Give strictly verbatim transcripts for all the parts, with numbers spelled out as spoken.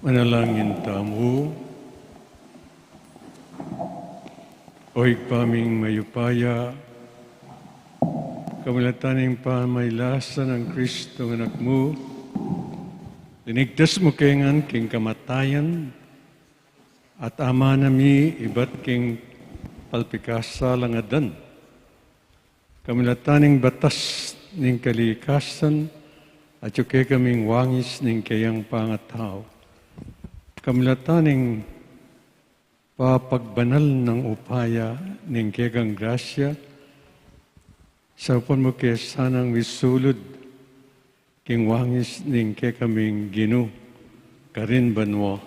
Manalangin tamu. O Ibpa ming mayupaya, kamulatan ning pamailasan nang Kristong Anak mu, linigtas mu kami ngan king kamatayan, at amanu mi ibat king palpikasang alang adan. Kamulatan ning batas ning kalikasan, atyu kekaming wangis ning keyang pangatau. Kamulatan ning papagbanal nang upaya ning kekang grasya, saupan mu ke sanang misulud king wangis ning kekaming Ginu, karin banua,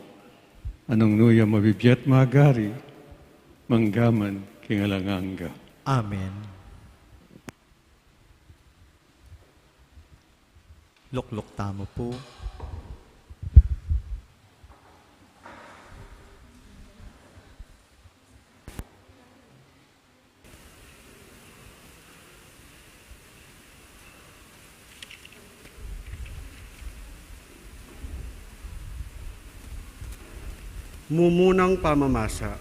a nung nu ya mabibie at magari, mangga man king alang angga. Amen. Lukluk tamu pu. Mumunang pamamasa.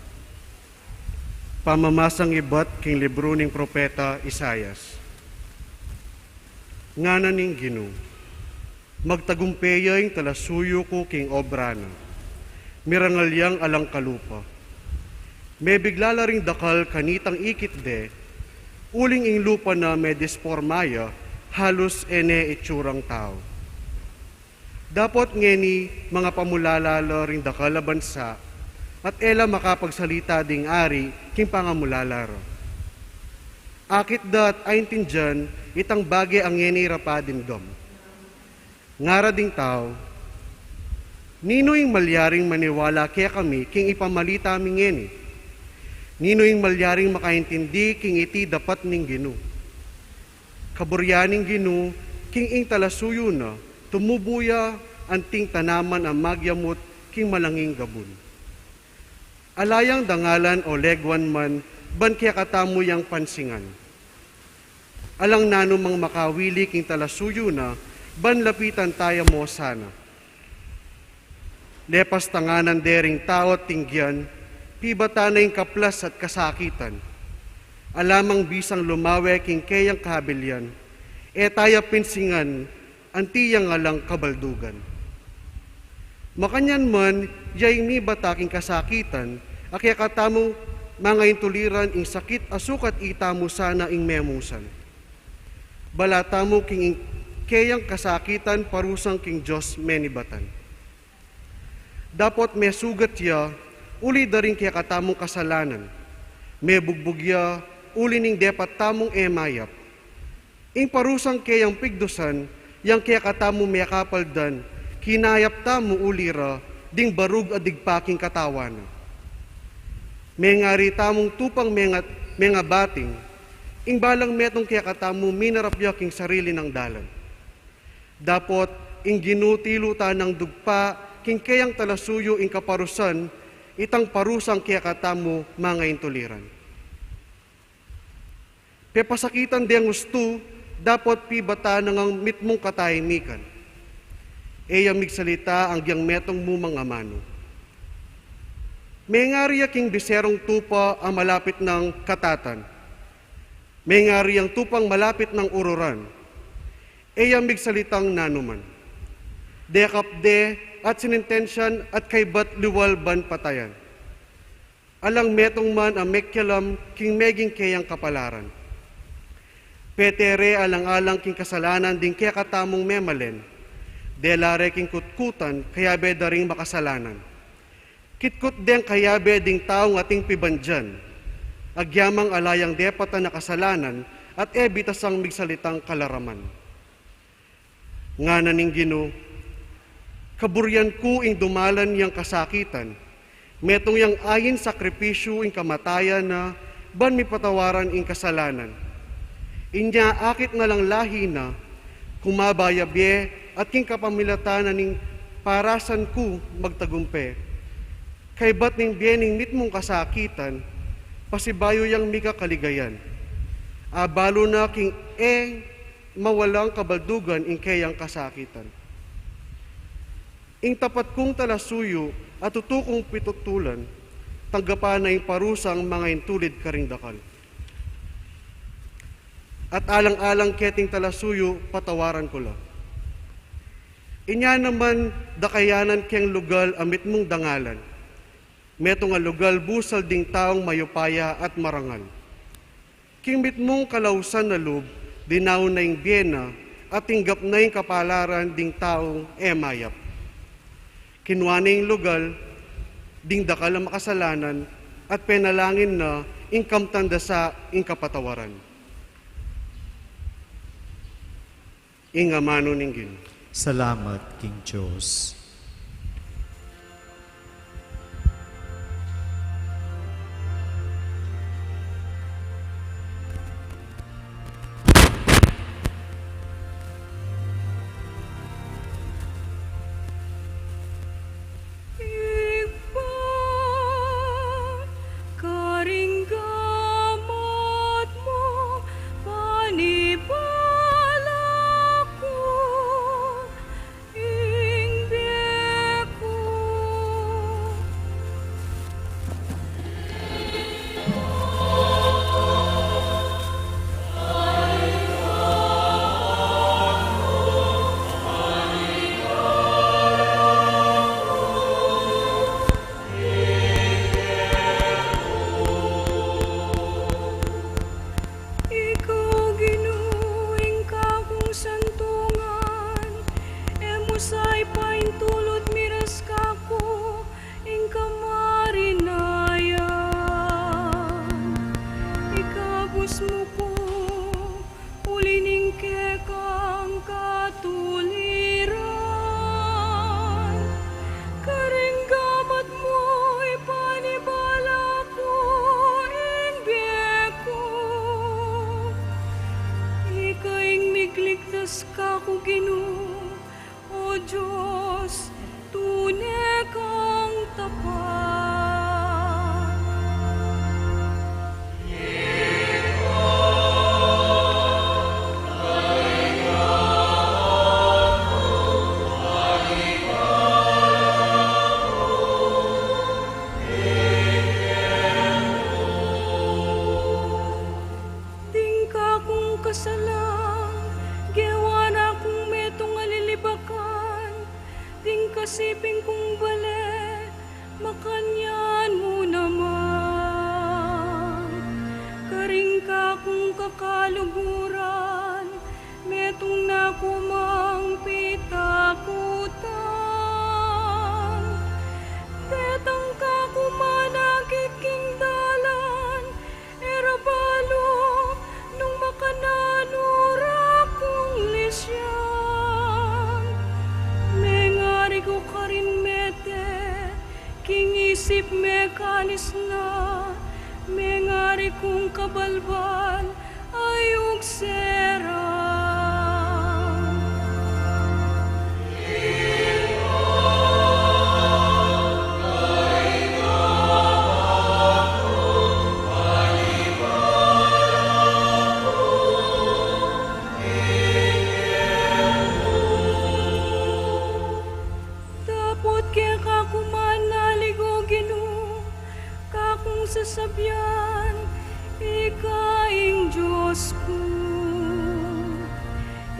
Pamamasang ibat king libru ning propeta Isaias. Ngana ning Ginu, magtagumpe ya ing talasuyu ku king obra na. Mirangal yang alang kalupa. Mebigla la ring dakal kanitang ikit de, uling ing lupa na medisporma ya, halus e ne itsurang tau. Dapot ngeni mangapamulala la ring dakal a bansa, at e la makapagsalita ding ari king pangamulala ra. Akit da at aintindian itang bage a ngeni ra padindam. Ngara ding tau, ninu ing malyaring maniwala kekami king ipamalita mi ngeni? Ninu ing malyaring makaintindi king iti dapat ning Ginu? Kaburian ning Ginu king ing talasuyu na, tumubu ya anting tanaman a magyamut king malanging gabun. Ala yang dangalan o leguan man ban kekatamu yang pansingan. Alang nanumang makawili king talasuyu na ban lapitan taya mo sana. Lepas tanganan de ring tau at tinggian, pibatan na ing kaplas at kasakitan. Ala mang bisang lumawe king keyang kabilyan, e taya pinsingan anti yang alang kabaldugan. Makanyan man, ya ing mibata king kasakitan a kekatamung mangaintuliran ing sakit a sukat itamu sana ing memusan. Bala tamu king ing keyang kasakitan parusang king Dios menibatan. Dapot mesugat ya uli da ring kekatamung kasalanan. Mebugbug ya uli ning depat tamung e mayap. Ing parusang keyang pigdusan, yang kekatamung mekapaldan, kinayap tamu uli ra ding barug a digpa king katawan na. Mengari tamung tupang menga-, mengabating, ing balang metung kekatamu minarap ya king sarili nang dalan. Dapot ing Ginu tilutan nang dugpa king keyang talasuyu ing kaparusan, itang parusang kekatamu mangaintuliran. Pepasakitan deng ustu, dapot pibatan na ngang mitmung katahimikan. E ya migsalita agyang metung mu mang amanu. Mengari ya king biserung tupa a malapit nang katatan. Mengari yang tupang malapit nang ururan. E ya migsalitang nanuman. Dekap de at sinintensyan at kaybat liwal ban patayan. Alang metung man a mekialam king meging keyang kapalaran. Pete re alang-alang king kasalanan ding kekatamung memalen. Dela re king kutkutan, kayabe da ring makasalanan. Kitkut deng kayabe ding taung ating pibandian. Agyamang ala yang depatan a kasalanan at e bitasang migsalitang kalaraman. Ngana ning Ginu, kaburian ku ing dumalan yang kasakitan, metung yang ain sakripisyu ing kamatayan na ban mipatawaran ing kasalanan. Inya akit na lang lahi na, kumaba ya bie at king kapamilatan na ning parasan ku magtagumpe. Kaybat ning bie ning mitmung kasakitan, pasibayu yang mika kaligayan. Abalu na king e mawalang kabaldugan ing keyang kasakitan. Ing tapat kung talasuyu a tutu kung pitutulan, tanggapan na ing parusang mangaintulid karing dakal. At alang-alang keting talasuyu, patawaran ku la. Inya naman, dakayanan keng lugal a mitmung dangalan. Metung a lugal busal ding taung mayupaya at marangal. King mitmung kalausan a lub, dinaun na ing bie na, at tinggap na ing kapalaran ding taung e mayap. Kinua na ing lugal ding dakal a makasalanan, at penalangin na ing kamtan da sa ing kapatawaran. Ing amanu ning Ginu. Salamat king Dios. Ibpa, karing gamat mu, panibala ku, ing bie ku. Ika, O Ginu, ing kakung santungan, e mu sa ipaintulut miras kaku ing kamarinayan. Ikabus mu ku uli ning kekang katuliran. Karing gamat mu, ipanibala ku ing bie ku. Ika ing migligtas kaku, Ginu, O Dios, tune kang tapat. Ding kakung kasalang, gewa na kung metung a lilibakan, ding kasiping kung bale, makanyan mu naman. Karing kakung kakaluguran, metung na ku mang pitakutan. Detang kaku manakit king dalan, e ra balu nung makananu ra kung lisyan. Mengari ku karin mete, king isip me kalis na, mengari kung kabalbal, ayuk sera. Dapot keka ku man nalig, O Ginu, kakung sasabian, ika ing Dios ku.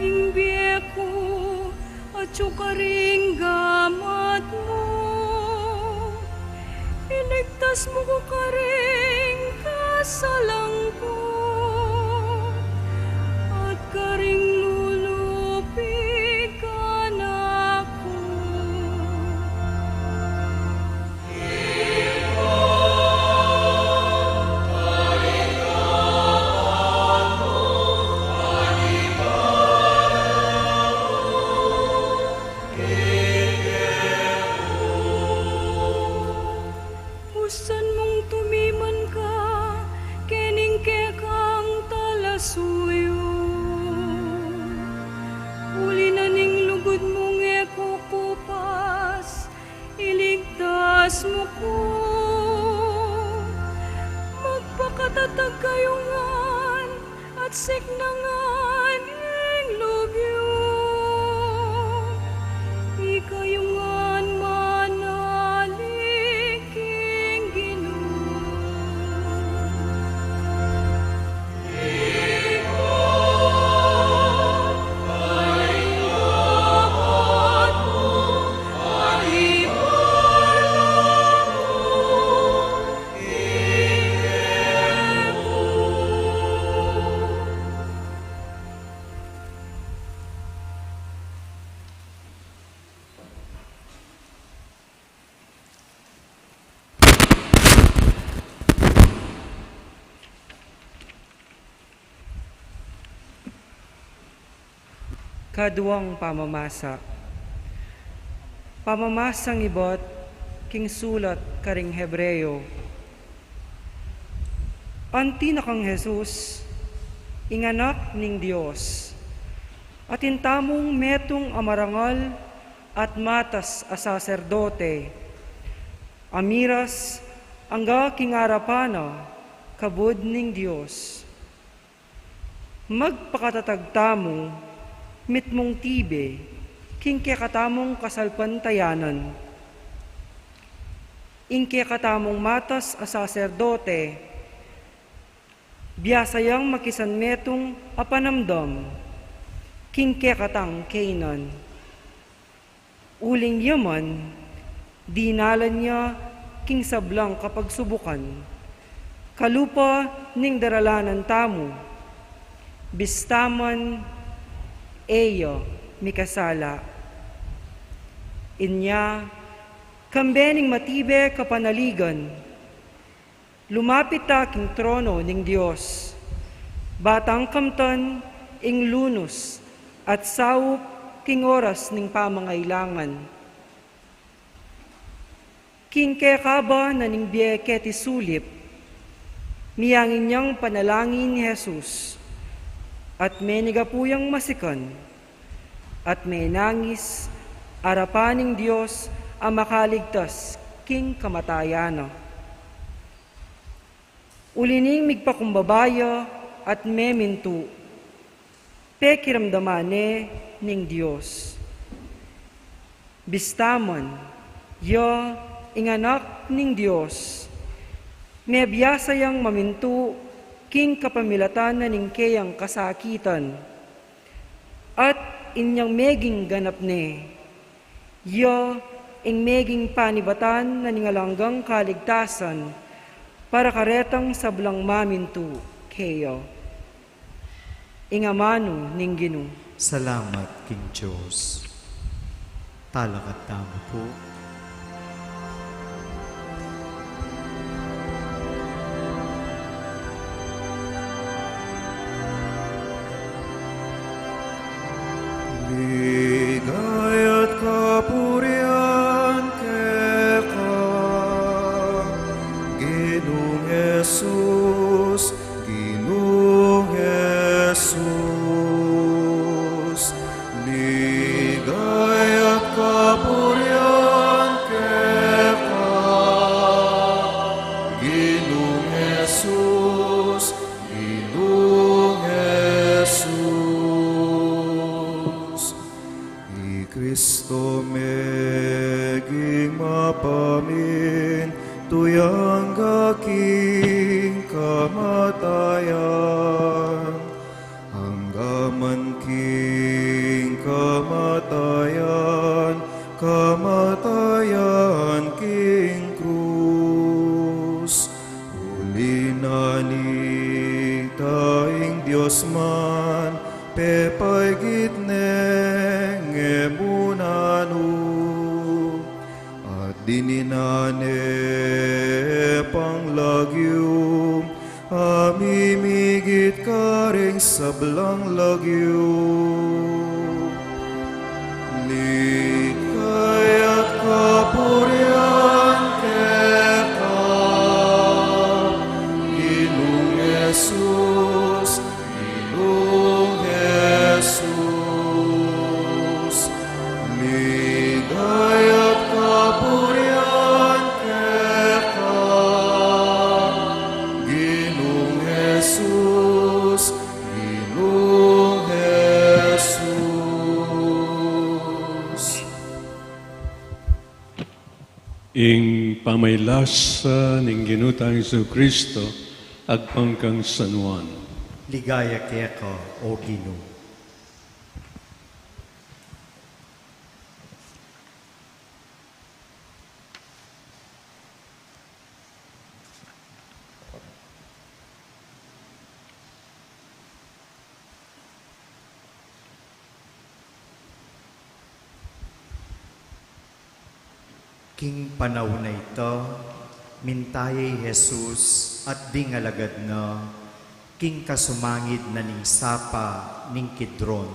Ing bie ku atyu karing gamat mu. Iligtas mu ku karing kasalang ku, at karing lulupig kanaku. Usan mung tumiman ka kening kekang talasuyu. Uli na ning lugud mung e kukupas, iligtas mu ku. Magpakatatag kayu ngan at siknangan ing lub yu. Ikayu ngan Kaduang pamamasa. Pamamasang ibat king sulat karing Hebreo. Anti na kang Jesus, ing Anak ning Dios, atin tamung metung a marangal at matas a saserdote, a miras angga king arapan na kabud ning Dios. Magpakatatag tamu mitmung tibe king kekatamung kasalpantayanan. Ing kekatamung matas a saserdote, biasa yang makisanmetung a panamdam king kekatang kainan. Uling ya man, dinalan ya king sablang kapagsubukan, kalupa ning daralanan tamu, bista man e ya mikasala. Inya, kambe ning matibe kapanaligan, lumapit ta king trono ning Dios, ba tang kamtan ing lunus at saup king oras ning pamangailangan. King kekaba na ning bie keti sulip, miyangin yang panalangin i Jesus, at menigapu yang masikan, at menangis arapan ning Dios a makaligtas king kamatayan na. Uli ning migpakumbaba ya at memintu, pekiramdaman ne ning Dios. Bista man, ya ing Anak ning Dios, mebiasa yang mamintu king kapamilatan na ning keyang kasakitan. At inyang meging ganap ne, ya ing meging panibatan na ning alang anggang kaligtasan para karetang sablang mamintu keya. Ing amanu ning Ginu. Salamat king Dios. Talakad tamu pu. Ligaya at kapurian keka, Ginung Jesus, Ginung Jesus. Ligaya at kapurian keka, Ginung Jesus, Ginung Jesus. I Kristo meging mapamintu ya angga king kamatayan, angga man king kamatayan, kamatayan king krus. Uli na nita ing Dios man, pepaigit ne ngemunanu, at dininan ne pang lagyu a mimigit karing sablang lagyu. Ligaya at kapurian keka, Ginung Jesus, Ginung Jesus. Ligaya at kapurian keka, Ginung Jesus, Ginung Jesus. Ing pamagkasakit ning Ginu tang Jesucristo, agpang kang San Juan. Ligaya keka, O Ginu. King panaun a ita, minta ya i Jesus at ding alagad na king kasumangid na ning Sapa ning Kidron.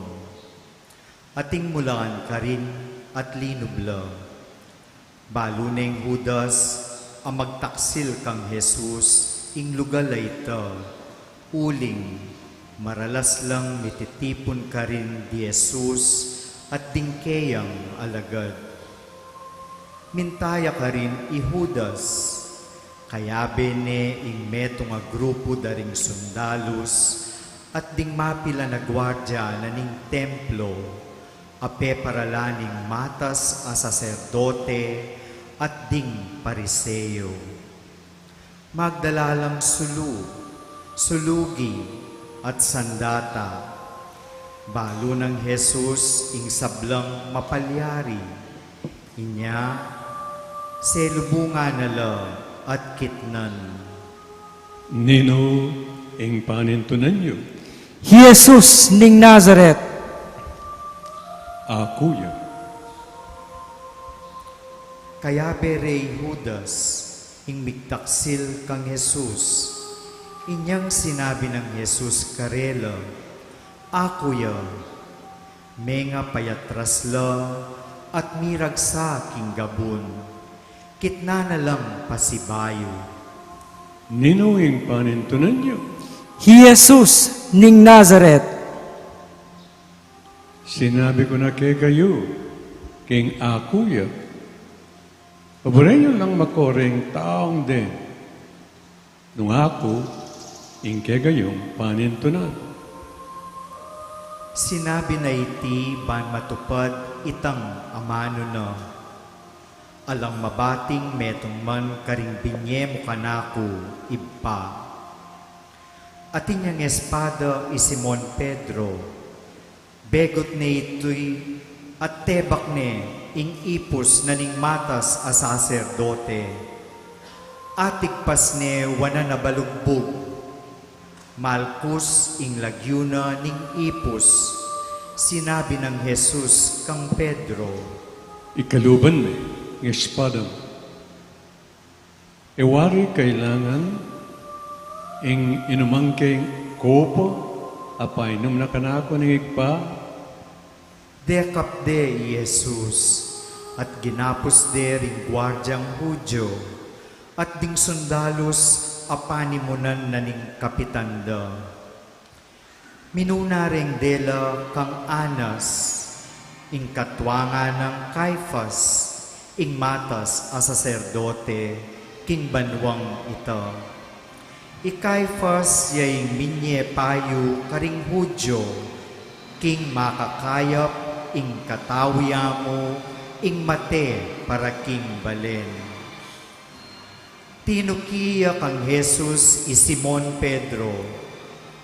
Ating mulaan karin at linub la. Balu neng Judas a magtaksil kang Jesus ing lugal a ita, uling maralas lang mititipun karin di Jesus at ding keyang alagad. Minta ya karin i Judas, kayabe ne ing metung a grupu da ring sundalus at ding mapilan a guardia na ning templo, a peparalan ning matas a saserdote at ding Pariseo. Magdala lang sulu, sulugi, at sandata. Balu nang Jesus ing sablang mapalyari. Inya, selubungan na la at kitnan. Ninu ing panintunan yu? Hi Jesus ning Nazaret. Aku ya. Kayabe re i Judas ing migtaksil kang Jesus. Inyang sinabi nang Jesus karela, "Aku ya." Menga payatras la at miragsa king gabun. Kitnan na lang pasibayu. Ninu ing panintunan yu? Hi Jesus ning Nazaret. Sinabi ku na kekayu, king aku ya. Paburen yu lang makoreng taung den. Nung aku, ing kekayung panintunan. Sinabi na iti ban matupad itang amanu na. Alang mabating metung man karing binye mu kanaku, Ibpa. Atin yang espada i Simon Pedro, begut ne iti at tebak ne ing ipus na ning matas a saserdote. Atigpas ne wanan a balugbug. Malkus ing lagyu na ning ipus. Sinabi nang Jesus kang Pedro, "Ikaluban me ing espada mu." E wari kailangan ing inuman keng kopa a painum na kanaku ning Ibpa? Dekap de i Jesus, at ginapus de ring guardiang Judio, at ding sundalus a panimunan na ning kapitan da. Minuna reng dela kang Anas, ing katwa nang Caifas, ing matas a saserdote king banuang ita. I Caifas ya ing minye payu karing Judio, king makakayap ing katau ya mu ing mate para king balen. Tinuki ya kang Jesus i Simon Pedro,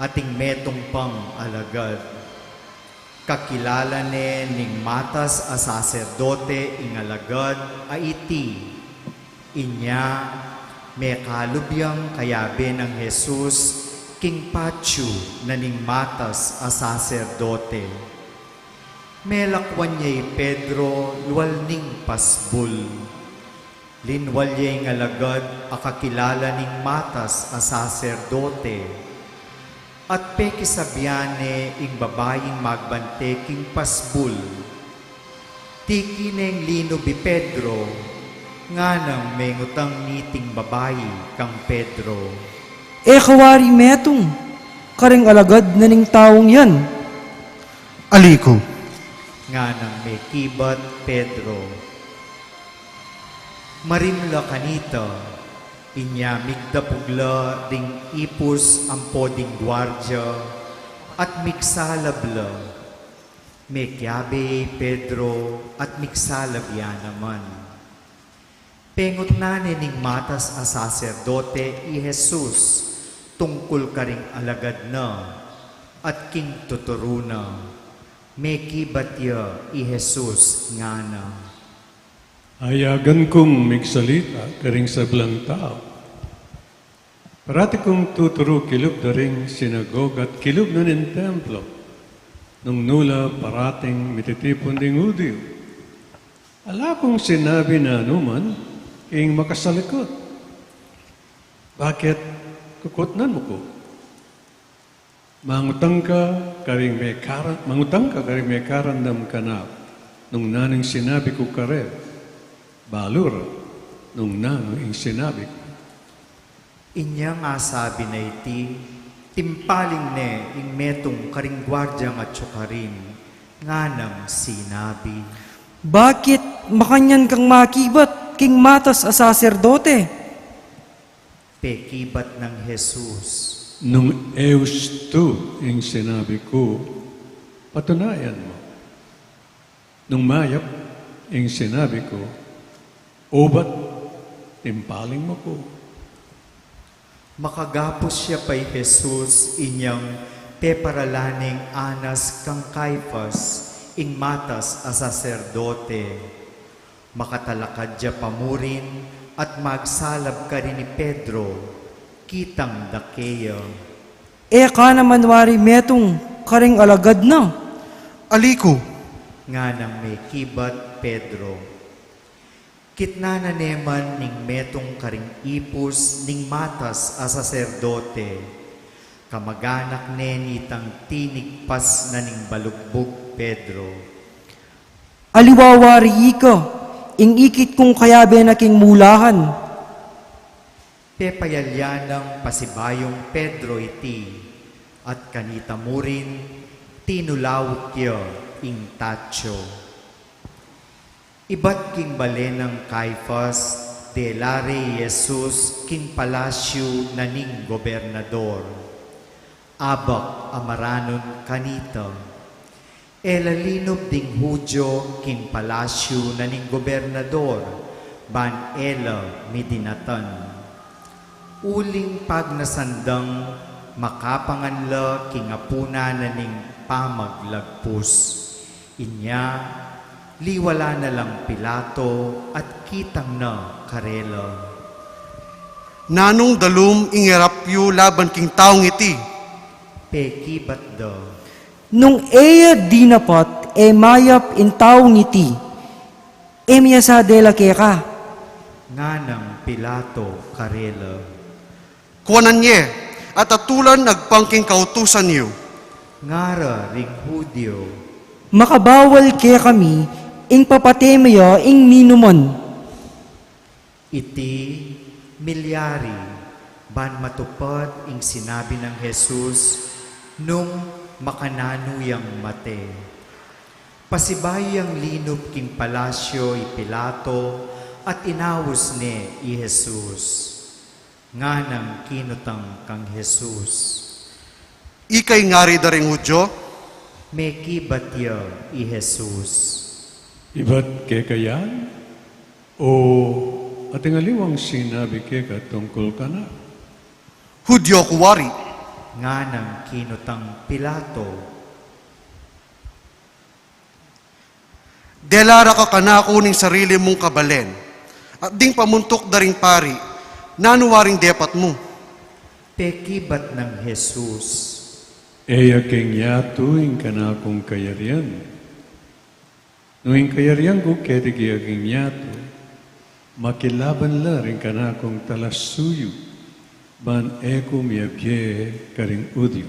at ing metung pang alagad. Kakilala ne ning matas a saserdote ing alagad a iti. Inya, mekalub yang kayabe nang Jesus king patyu na ning matas a saserdote. Melakwan ya i Pedro lual ning pasbul. Linwal ya ing alagad a kakilala ning matas a saserdote, at pekisabyan ne ing babaing magbante king pasbul. Tiki neng linub i Pedro, nganang mengutang niting babai kang Pedro, "E ka wari metung karing alagad na ning taung yan?" "Ali ku," nganang mekibat Pedro. Marimla kanita, inya migdapug la ding ipus ampo ding guardia, at migsalab la. Mekiabe i Pedro at migsalab ya naman. Pengutnan ne ning matas a saserdote i Jesus tungkul karing alagad na at king tuturu na. Mekibat ya i Jesus, ngana, "Ayagan kung migsalita karing sablang tau. Parati kung tuturu kilub da ring sinagoga at kilub na ning templo, nung nu la parating mititipun ding Judio. Ala kung sinabi na numan king makasalikut. Bakit kukutnan mu ku?" Mangutang ka karing mekaran-, mangutang ka karing mekarandam kanak nung nanu ing sinabi ku kare, balu ra nung nanu ing sinabi ku. Inyang asabi na iti, timpaling ne ing metung karing guardiang atyu karin, nganang sinabi, "Bakit makanyan kang makibat king matas a saserdote?" Pekibat nang Jesus, "Nung e ustu ing sinabi ku, patunayan mu. Nung mayap ing sinabi ku, ubat timpaling mu ku." Makagapus ya pa i Jesus inyang peparalan neng Anas kang Caifas, ing matas a saserdote. Makatalakad ya pa murin at magsalab karin i Pedro, kitang da keya. "E ka naman wari metung karing alagad na?" "Ali ku," nganang mekibat Pedro. Kitnan na ne man ning metung karing ipus ning matas a saserdote. Kamaganak ne nitang tinigpas na ning balugbug Pedro. "Aliwa wari ika, ing ikit kung kayabe na king mulahan." Pepayalyan nang pasibayung Pedro iti, at kanita murin tinulaut ya ing tatsu. Ibat king bale nang Caifas, dela re i Jesus king palasyu na ning gobernador. Abak a maranun kanita. E la linub ding Judio king palasyu na ning gobernador, ban e la midinatan. Uling pagnasan dang makapangan la king apunan na ning pamaglagpus. Inya, liwala na lang Pilato at kitang na karela. "Nanung dalum ing erap yu laban king taung iti?" Pekibat da. "Nung e ya dinapat, e mayap ing taung iti, e miyasa dela keka," nganang Pilato karela. "Kuanan ye, at atulan agpang king kautusan yu," ngara ring Judio. "Makabawal kekami ing papate me ya ing ninuman." Iti milyari ban matupad ing sinabi nang Jesus nung makananu yang mate. Pasibayu yang linub king palasyo i Pilato at inaus ne i Jesus. Nganang kinutang kang Jesus, "Ika ing ari da ring Judio?" Mekibat ya i Jesus, "Ibat keka yan? O ating aliwang sinabi keka tungkul kana?" "Judio ku, wari," nganang kinutang Pilato. "Dela ra ka kanaku ning sarili mung kabalen, at ding pamuntuk da ring pari, nanu waring depat mu?" Pekibat nang Jesus, "E ya keng yatu ing kanakung kayarian. Nung ing kayarian ku keti kaya king yatu, makilaban la ring kanakung talasuyu, ban e ku miyabie karing Judio.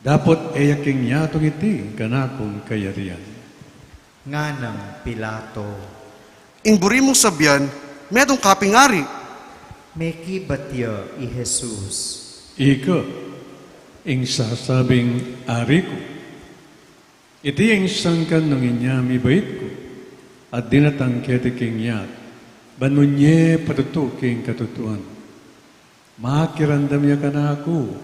Dapot e ya keng yatung iti ing kanakung kayarian." Nganang Pilato, "Ing buri mung sabian, metung ka ping ari?" Mekibat ya i Jesus, "Ika ing sasabing ari ku. Iti ing sangkan nung inya mibait ku, at dinatang keti king yatu, ban munye patutu king katutuan. Makiramdam ya kanaku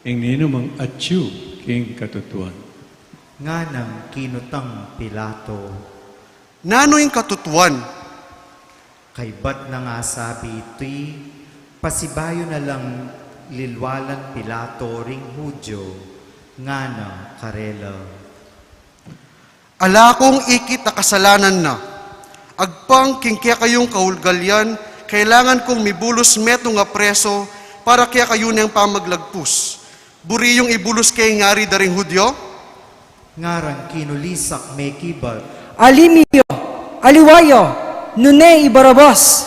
ing ninumang atyu king katutuan." Nganang kinutang Pilato, "Nanu ing katutuan?" Kaybat nang asabi iti, pasibayu na lang lilwalan Pilato ring Judio, ngana karela, "Ala kung ikit a kasalanan na. Agpang king kekayung kaulgalian, kailangan kung mibulus metung a preso para kekayu neng pamaglagpus. Buri yung ibulus ke ing ari da ring Judio?" Ngarang kinulisak mekibat, "Ali mi ya, aliwa ya, nune i Barabas."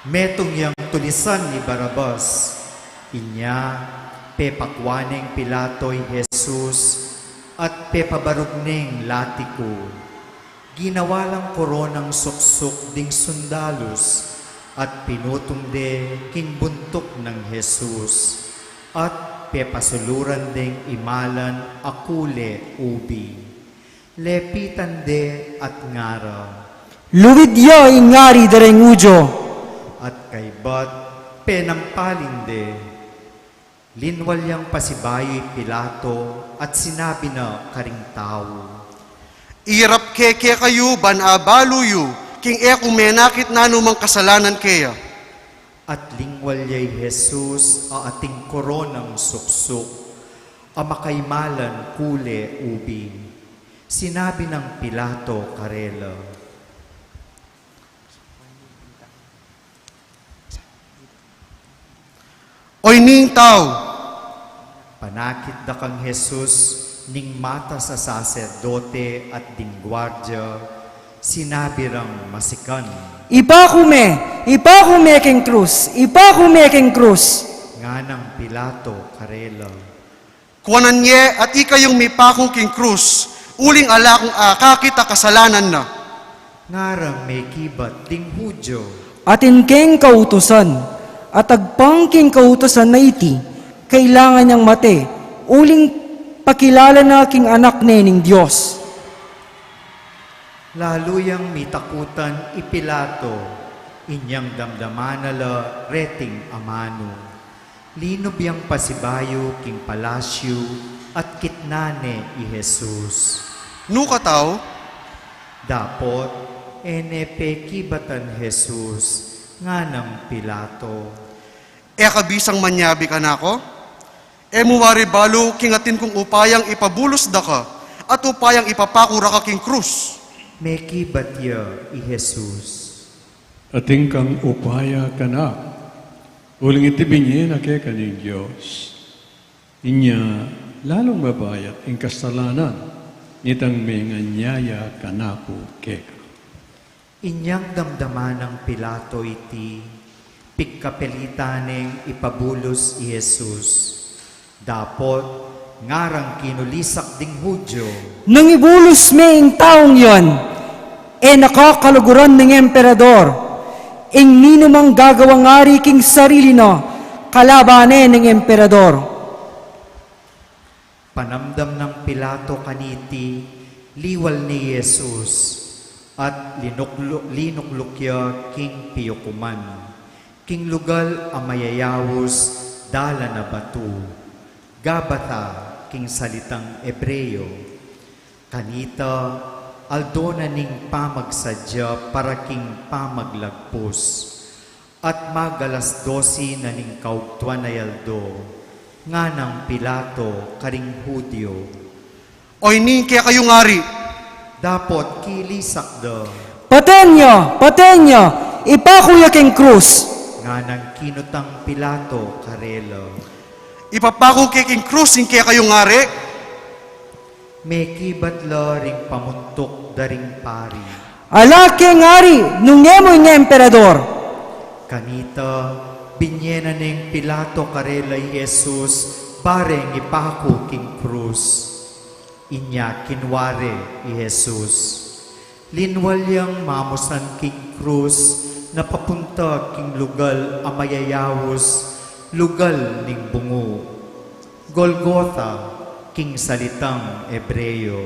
Metung yang tulisan i Barabas. Inya, Pepakua neng Pilato i Jesus at pepabarug neng lati ku. Ginawa lang koronang suksuk ding sundalus at pinutung de king buntuk nang Jesus at pepasuluran deng imalan a kule ubi. Lepitan de at ngara, "Luid ya ing Ari da reng Judio!" At kaybat penampalin de. Linwal yang pasibayu i Pilato at sinabi na karing tau, "Irap ke kekayu ban abalu yu king e ku menakit nanumang kasalanan keya." At linwal ya i Jesus a ating koronang suksuk a makaimalan kule ubi. Sinabi nang Pilato karela, "O ini ing tau!" Panakit da kang Jesus ning matas a saserdote at ding guardia, sinabi rang masikan, "Ipaku me! Ipaku me king krus! Ipaku me king krus!" Nganang Pilato karela, "Kuanan ye at ikayung mipaku king krus, uling ala kung akakit a kasalanan na." Ngarang mekibat ding Judio, "Atin keng kautusan, at agpang king kautusan a iti, kailangan yang mate, uling pakilala na king Anak ne ning Dios." Lalu yang mitakutan i Pilato, inyang damdaman na la reting amanu. Linub yang pasibayu king palasyu at kitnan ne i Jesus. "Nuka tau?" Dapot e ne pekibatan Jesus, nganang Pilato, "E ka bisang manyabi kanaku? E mu wari balu king atin kung upayang ipabulus da ka at upayang ipapaku ra ka king krus?" Mekibat ya i Jesus, "Atin kang upaya kanaku, uling iti binye na keka ning Dios. Inya lalung mabayat ing kasalanan nitang menganyaya kanaku keka." Inyang damdaman nang Pilato iti, pigkapilitan neng ipabulus i Jesus. Dapot ngarang kinulisak ding Judio, "Nung ibulus me ing taung yan, e na ka kaluguran ning emperador. Ing ninumang gagawang ari king sarili na, kalaban ne ning emperador." Panamdam nang Pilato kaniti, liwal ne i Jesus, at linuklu-, linukluk ya king piyukuman, king lugal a mayayaus dalan a batu, Gabata king salitang Ebreo. Kanita, aldo na ning pamagsadya para king pamaglagpus, at mag-alas dose na ning kaugtuan a aldo. Nganang Pilato karing Judio, "O ini ing kekayung ari?" Dapot kilisak da, "Paten ya! Paten ya! Ipaku ya king krus!" Nganang kinutang Pilato karela, "Ipapaku ke king krus ing kekayung ari?" Mekibat la ring pamuntuk da ring pari, "Ala keng ari nung e mu ing emperador!" Kanita, binye na neng Pilato karela i Jesus bareng ipaku king krus. Inya kinua re i Jesus. Linwal yang mamusan king krus na papunta king lugal a mayayaus, lugal ning bungu, Golgota king salitang Ebreo.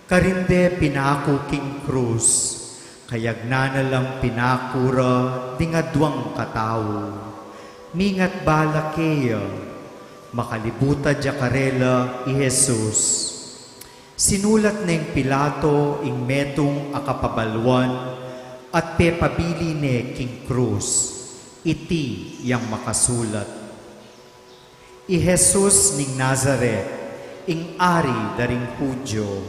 Karin de pinaku king krus, kayagnan na lang pinaku ra ding aduang katau. Mingat bala keya, makalibutan da karela i Jesus. Sinulat neng Pilato ing metung a kapabaluan at pepabili ne king krus. Iti yang makasulat, "I Jesus ning Nazaret, ing Ari da ring Judio."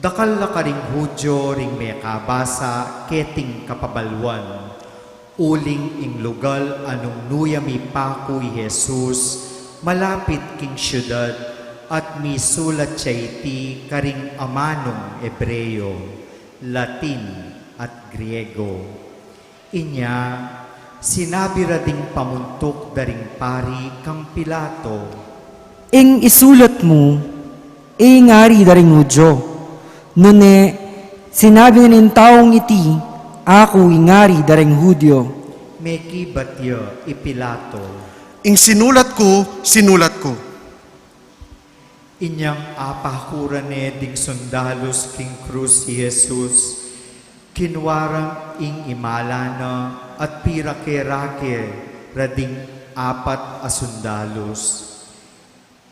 Dakal la karing Judio ring mekabasa keting kapabaluan, uling ing lugal a nung nu ya mipaku i Jesus malapit king siudad, at misulat ya iti karing amanung Ebreo, Latin, at Griego. Inya, Sinabi ra ding pamuntuk da ring pari kang Pilato, "Ing isulat mu, e ngari da ring Judio. Nune, sinabi na ning taung iti, 'Aku ing ngari da ring Judio.'" Mekibat ya i Pilato, "Ing sinulat ku, sinulat ku." Inyang apakuran ne ding sundalus king krus i Jesus, kinua ra ing imala na at pirake-rake ra ding apat a sundalus.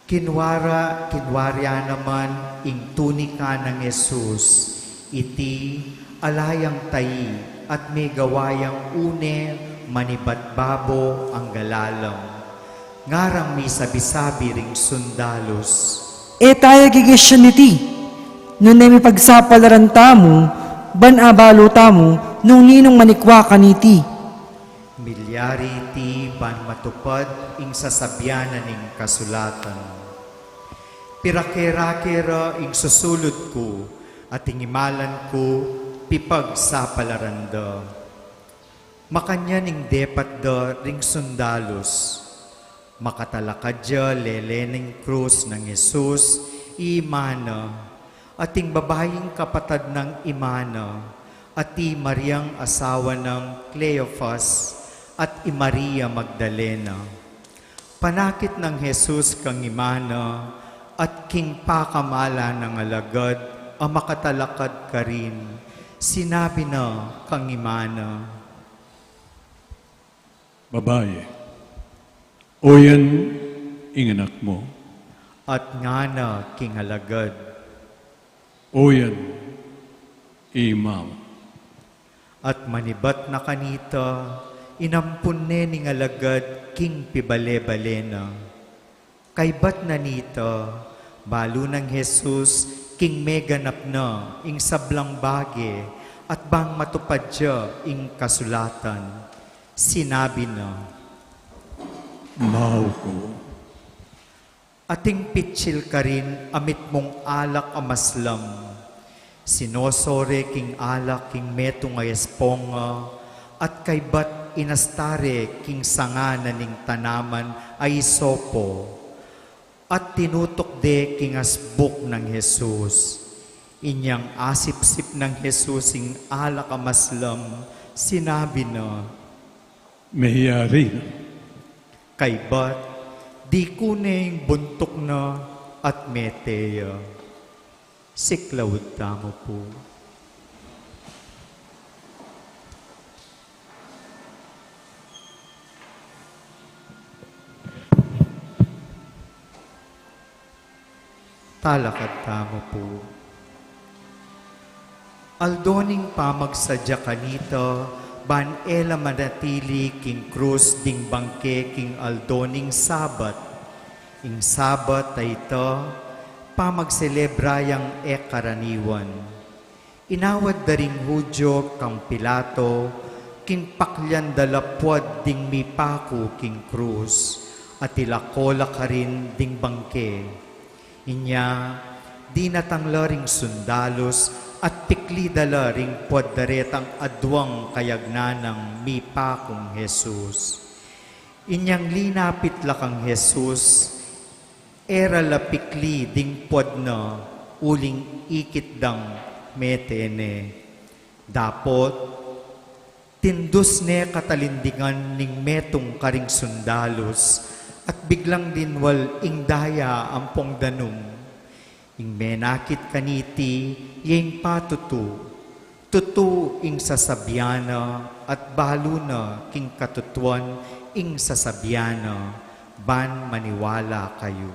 Kinua ra, kinua rya naman ing tunika nang Jesus, iti ala yang tai at megawa yang une manibat babo angga lalam. Ngarang misabi-sabi ring sundalus, "E taya gegesyan iti, nune mipagsapalaran tamu, ban abalu tamu nung ninung manikwa kaniti." Milyari iti ban matupad ing sasabian na ning kasulatan, "Pirake-rake ra ing susulud ku, at ing imalan ku pipagsapalaran da." Makanyan ing depat da ring sundalus. Makatalakad ya lele ning krus nang Jesus i ima na, at ing babaing kapatad nang ima na, at i Mariang asawa nang Cleofas, at i Maria Magdalena. Panakit nang Jesus kang ima na, at king pakamala nang alagad a makatalakad karin, sinabi na kang ima na, "Babai, oyan ing anak mu." At ngana king alagad, "Oyan i ima mu." At manibat na kanita, inampun ne ning alagad king pibale-bale na. Kaybat na nita, balu nang Jesus king meganap na ing sablang bage, at bang matupad ya ing kasulatan, sinabi na, "Mau ku." Ating pitsil karin a mitmung alak a maslam. Sinosore king alak king metung a esponga, at kaybat inasta re king sanga na ning tanaman a isopo, at tinutuk de king asbuk nang Jesus. Inyang asipsip nang Jesus ing alak a maslam, sinabi na, "Meyari na." Kaybat, dikut ne ing buntuk na at mete ya. Siklaud tamu pu. Talakad tamu pu. Aldo ning pamagsadya kanita, ban e la manatili king krus ding bangke king aldo ning Sabat. Ing Sabat a ita, pamagselebra yang e karaniwan. Inawad da ring Judio kang Pilato, king paklian da la puad ding mipaku king krus, at ilako la karin ding bangke. Inya, dinatang la ring sundalus, at pikli da la ring puad da retang aduang kayagnan nang mipakung Jesus. Inyang linapit la kang Jesus, e ra la pikli ding puad na, uling ikit dang mete ne. Dapot, tindus ne katalindingan ning metung karing sundalus, at biglang dinwal ing daya ampong danum. Ing menakit kaniti, ya ing patutu. Tutu ing sasabian na, at balu na king katutuan ing sasabian na, ban maniwala kayu.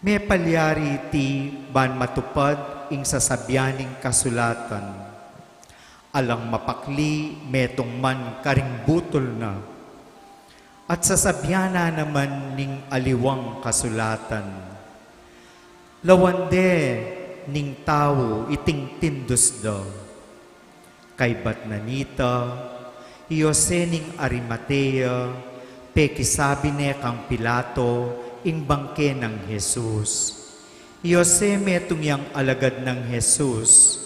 Mepalyari iti ban matupad ing sasabian ning kasulatan, "Alang mapakli metung man karing butul na." At sasabian na naman ning aliwang kasulatan, "Lawan de ning tau iting tindus da." Kaybat na nita, i Jose ning Arimatea, pekisabi ne kang Pilato ing bangke nang Jesus. I Jose metung yang alagad nang Jesus,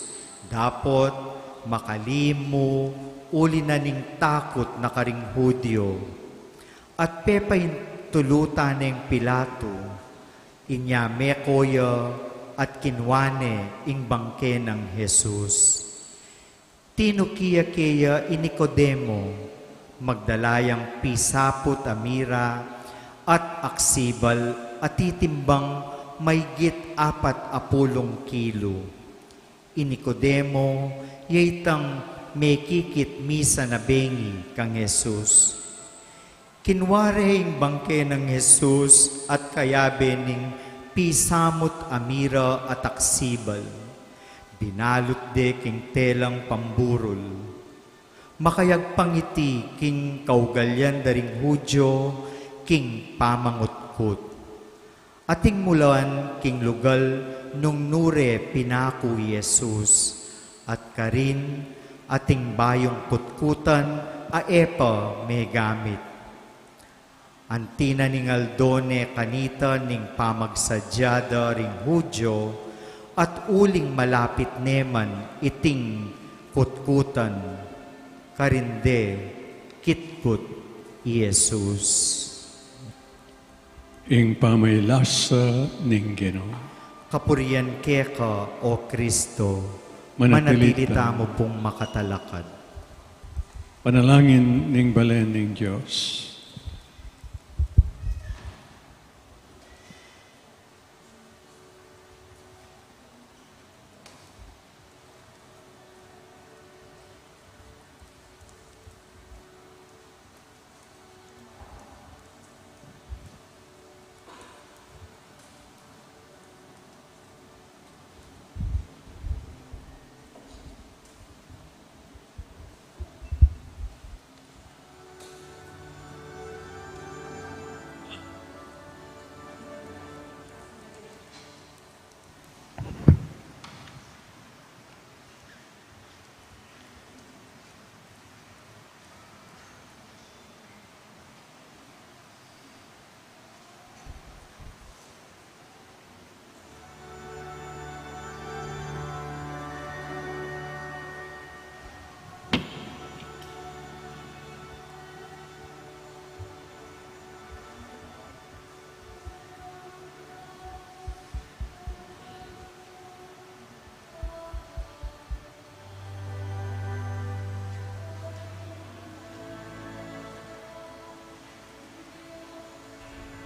dapot makalim mu Uli na ning takut na karing Judio, at pepaintulutan neng Pilato, inya meko ya at kinua ne ing bangke nang Jesus. Tinuki ya keya i Nicodemo, magdala yang pisaput a mira at aksibal a titimbang maygit apat a pulung kilu. I Nicodemo, ya itang mekikit misan a bengi kang Jesus. Kinua re ing bangke nang Jesus at kayabe ning pisamut a mira at aksibal. Binalut de king telang pamburul. Makayagpang iti king kaugalian da ring Judio king pamangutkut. Ating mulan king lugal nung nu re pinaku i Jesus, at karin ating bayung kutkutan a e pa megamit. Anti na ning aldo ne kanita ning pamagsadya da ring Judio, at uling malapit ne man iting kutkutan, karin de kitkut i Jesus. Ing pamaylasa ning Ginu. Kapurian keka, O Kristo. Manatili tamu pung makatalakad. Panalangin ning balen ning Dios.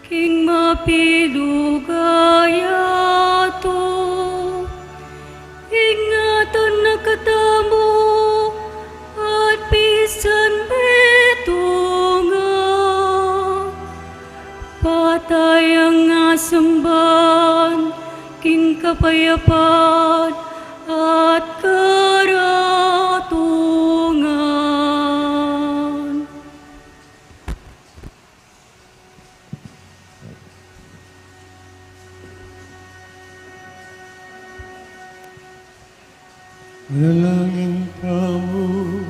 King mabilug a yatu, ingatan na katamu at pisan metung a patay a asamban king kapayapan at karatungan. Manalangin tamu.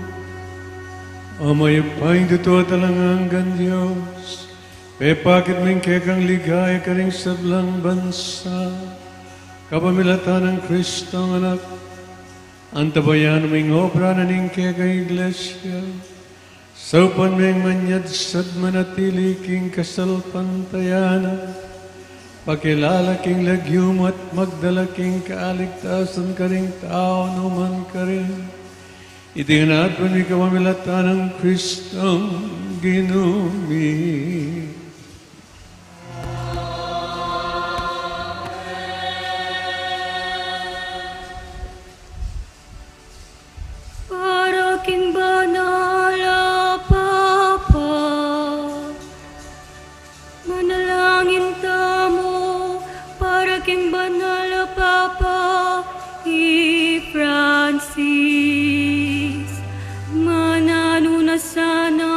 Ama, mayupaya at alang anggang Dios, pepakit mu ing kekang ligaya karing sablang bansa, kapamilatan nang Kristong Anak. Antabayanan mu ing obra na ning kekang Iglesia. Saupan meng manyad sa at manatili king kasalpantayanan, pakilala king lagyu mu at magdala king kaligtasan karing tau nukarin. Iti ngan aduan mi kapamilatan nang Kristong Ginu mi. Para king banal a Papa. Manalangin tamu para king banal a Papa i Francis. Mananu na sana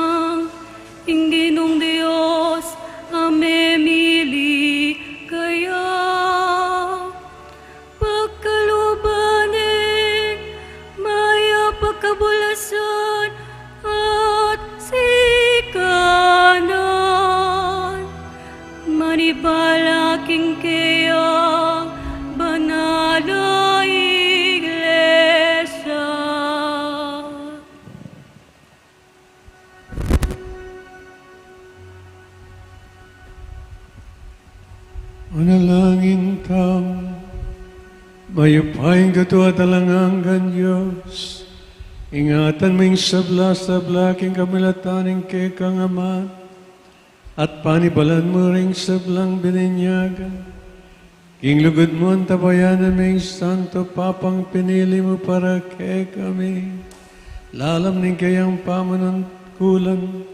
ing Ginung Dios a memili kaya. Pakaluban ne ing mayap a kabulasan Manalangin tamu. Mayupayang Ginu at alang anggang Dios, ingatan mu ing sabla-sabla king kamilatan ning kekang Anak, at panibalan mu ring sablang bininyagan king lugud mu, antabayanan mi ing Santo Papang pinili mu para kekami. Lalam ning kayang pamanungkulan,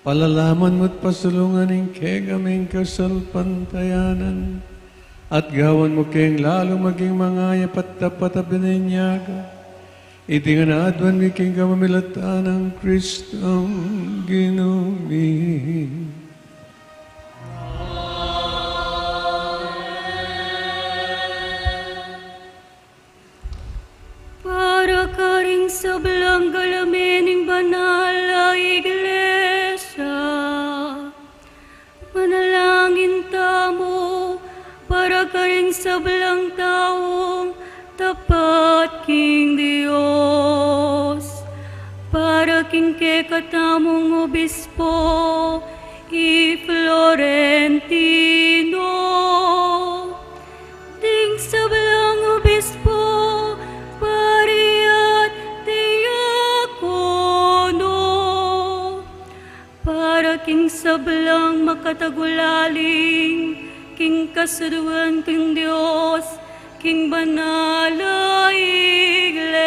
palalaman mu't pasulungan ing kekaming kasalpantayanan, at gawan mu keng lalung maging mangayap at tapat a bininyagan. Iti ngan aduan mi king kapamilatan nang Kristong Ginu mi. Para karing sablang galamen ning banal a Iglesia, manalangin tamu para karing sablang taung tapat king Dios, para king kekatamung obispo, i Florentino, ding sablang obispo, pari at diakono, para king sablang makatagulaling king kasaduan king Dios, king banal a Iglesia.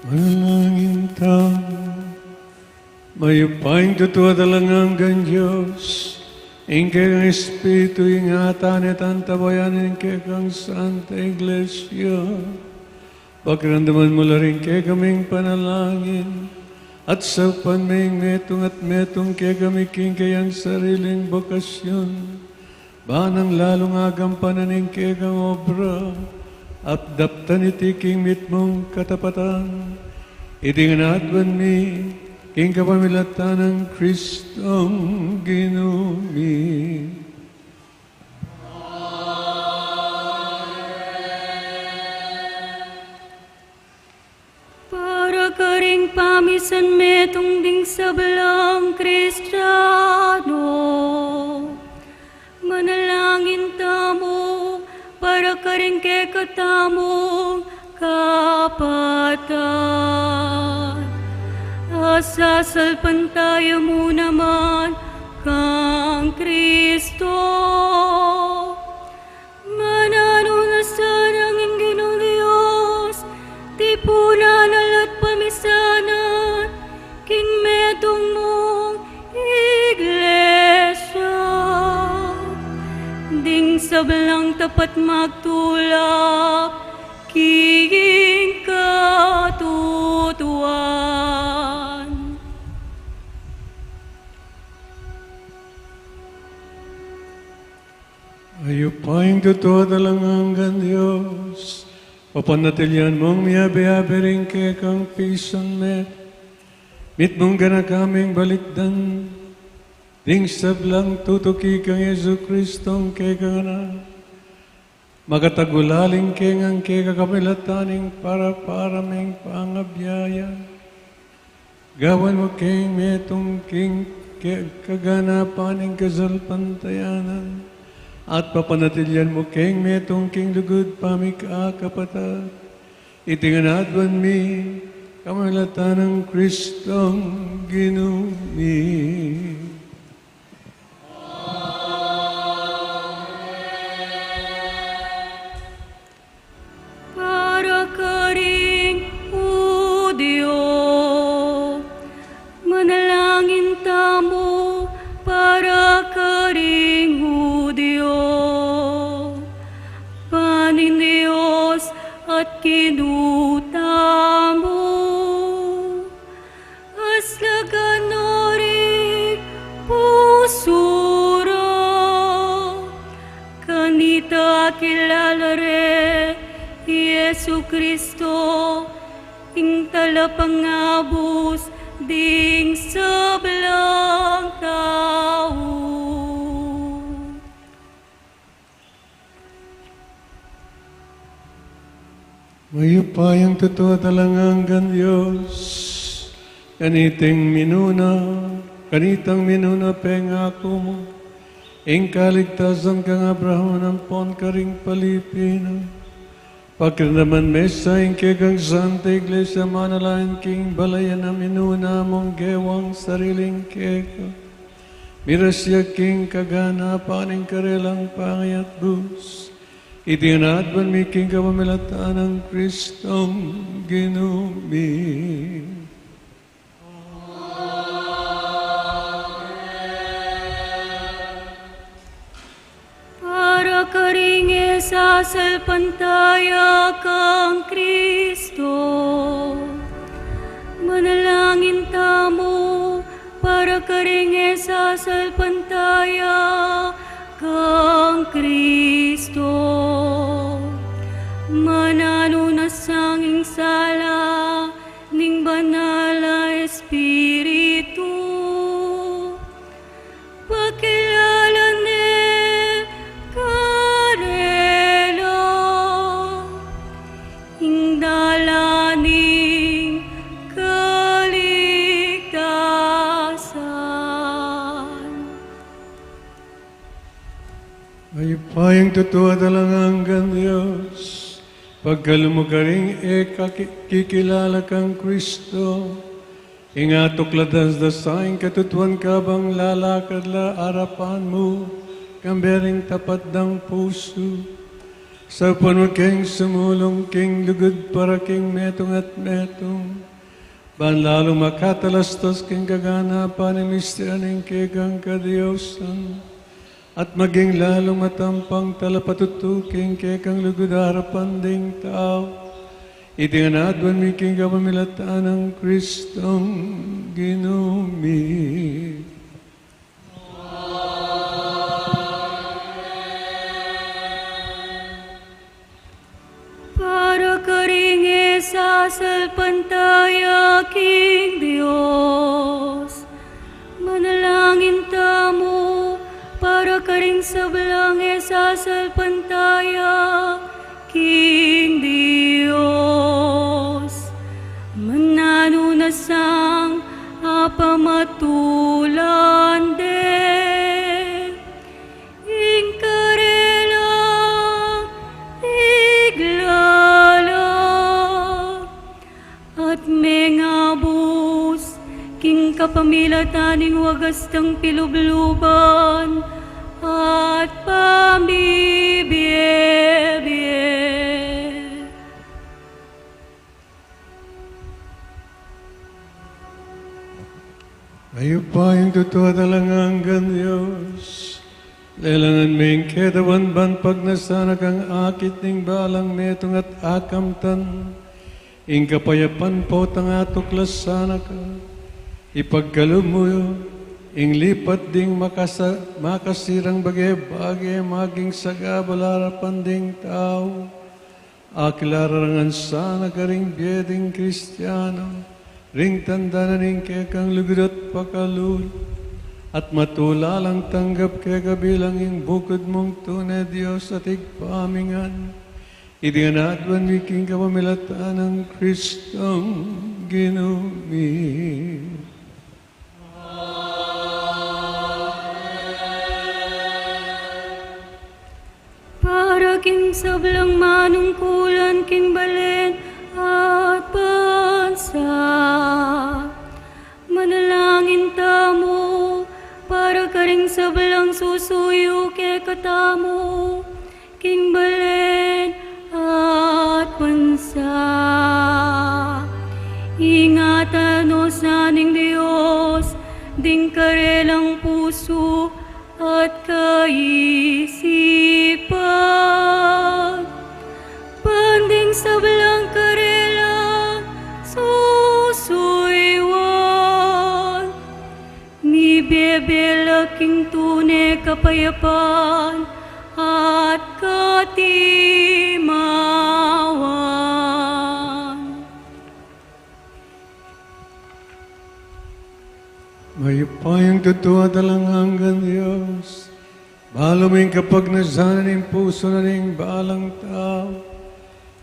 Manalangin tamu. Mayupayang Ginu at alang anggang Dios, ing kekang Espiritu, ingatan at antabayanan ing kekang Santa Iglesia. Pakiramdaman mu la ring kekaming panalangin, at saupan meng metung at metung kekami king kayang sariling bokasyon, ba nang lalung agampanan ing kekang obra, at daptan iti king mitmung katapatan. Iti ngan aduan mi king kapamilatan nang Kristong Ginu mi. Para karing pamisan metung ding sablang Kristiano, manalangin tamu para karing kekatamung kapatad. Asasalpantaya mu naman kang Kristo. Mananu na sana ing Ginung Dios, tipunan na la't pamisanan king metung mung Iglesia, ding sablang tapat magtulak king katutuan. Mayupayang Ginu at alang anggang Dios, papanatilian mung miyabe-yabe ring kekang pisan metung, mitmung ganaka ming balikdan ding sablang tutuki kang Jesucristong kekang Anak, makatagulaling keng angke kakamilatan ning para-para ming pangabiyaya. Gawan mu keng metung king ke-, kaganapan ning kasalpantayanan, at papanatilian mu keng metung king lugud pamikakapatad. Iti ngan aduan mi kamilatan nang Kristong Ginu mi. Para karing Judio, manalangin tamu para karing Judio, ban ning Dios at Ginu tamu. Aslagan no ring pusu ra, kanita kilala re i Jesucristo, ing talapangabus ding sablang tau. Mayupayang tutu at alang anggang Dios, kaniting minuna, kanitang minuna pengaku mu ing kaligtasan kang Abraham ampon karing palipi na. Pakiramdaman me sa ing kekang Santa Iglesia manalangin king balayan a minuna mung gewang sariling keka. Miras ya king kaganapan ning karelang pangayatbus. Iti ngan aduan mi king kapamilatan nang Kristong Ginu mi. Para karing e sasalpantaya kang Kristo, manalangin tamu. Para karing e sasalpantaya kang Kristo, mananu na sang ing sala ning Banal a Espiritu. Pakilala ne karela ing dalan ning kaligtasan. Mayupayang tutu at alang anggang Dios, pagkalub mu karing e kaki-, kikilala kang Kristo, ing atukladan da sa ing katutuan kabang lalakad la arapan mu, kambe ring tapat dang pusu. Saupan mu keng sumulung king lugud para king metung at metung, ban lalung makatalastas king kaganapan ning misteryu ning kekang kadiosan, at maging lalung matampang talapatutu king kekang lugud arapan ding tau. Iti ngan aduan mi king kapamilatan nang Kristong Ginu mi. Para karing e sasalpantaya king Dios, manalangin tamu. Para karing sablang e sasalpantaya king Dios, mananu na sang apamatulan de ing karelang iglala at mengabus king kapamilatan ning wagas dang pilubluban at pambibiebie. Mayupayang tutu at alang anggang Dios, lelangan me ing ketawan ban pagnasan na kang akit ning balang metung at akamtan ing kapayapan potang atuklas sana ka. Ipagkalub mu ing lipat ding makasa-, makasirang bage-bage maging sagabal arapan ding tau. Akilala ngan sana karing bie ding Kristiano ring tanda na ning kekang lugud at pakalulu, at matula lang tanggap keka bilang ing bukud mung tune Dios at Ibpa mi ngan. Iti ngan aduan mi king kapamilatan nang Kristong Ginu mi. Para king sablang manungkulan king balen at bansa, manalangin tamu. Para karing sablang susuyu kekatamu king balen at bansa, ingatan no sa ning Dios ding karelang pusu at kaisipan. Ban ding sablang karelang susuyuan, mibie la king tune kapayapan at katimawan. Mayupayang tutu at alang anggang Dios, balu mu ing kapagnasan ning pusu na ning balang tau.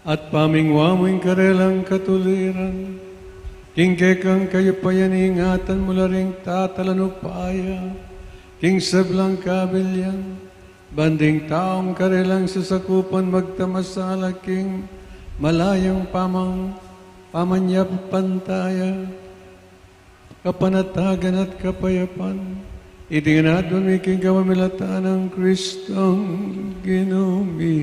At pamingwa mu ing karelang katuliran, king kekang kayupayan ingatan mu la ring tatalan upaya king sablang kabilian, ban ding taung karelang sasakupan magtamasala king malayang pamang-, pamanyapantaya, kapanatagan at kapayapan. Iti ngan aduan mi king kapamilatan nang Kristong Ginu mi.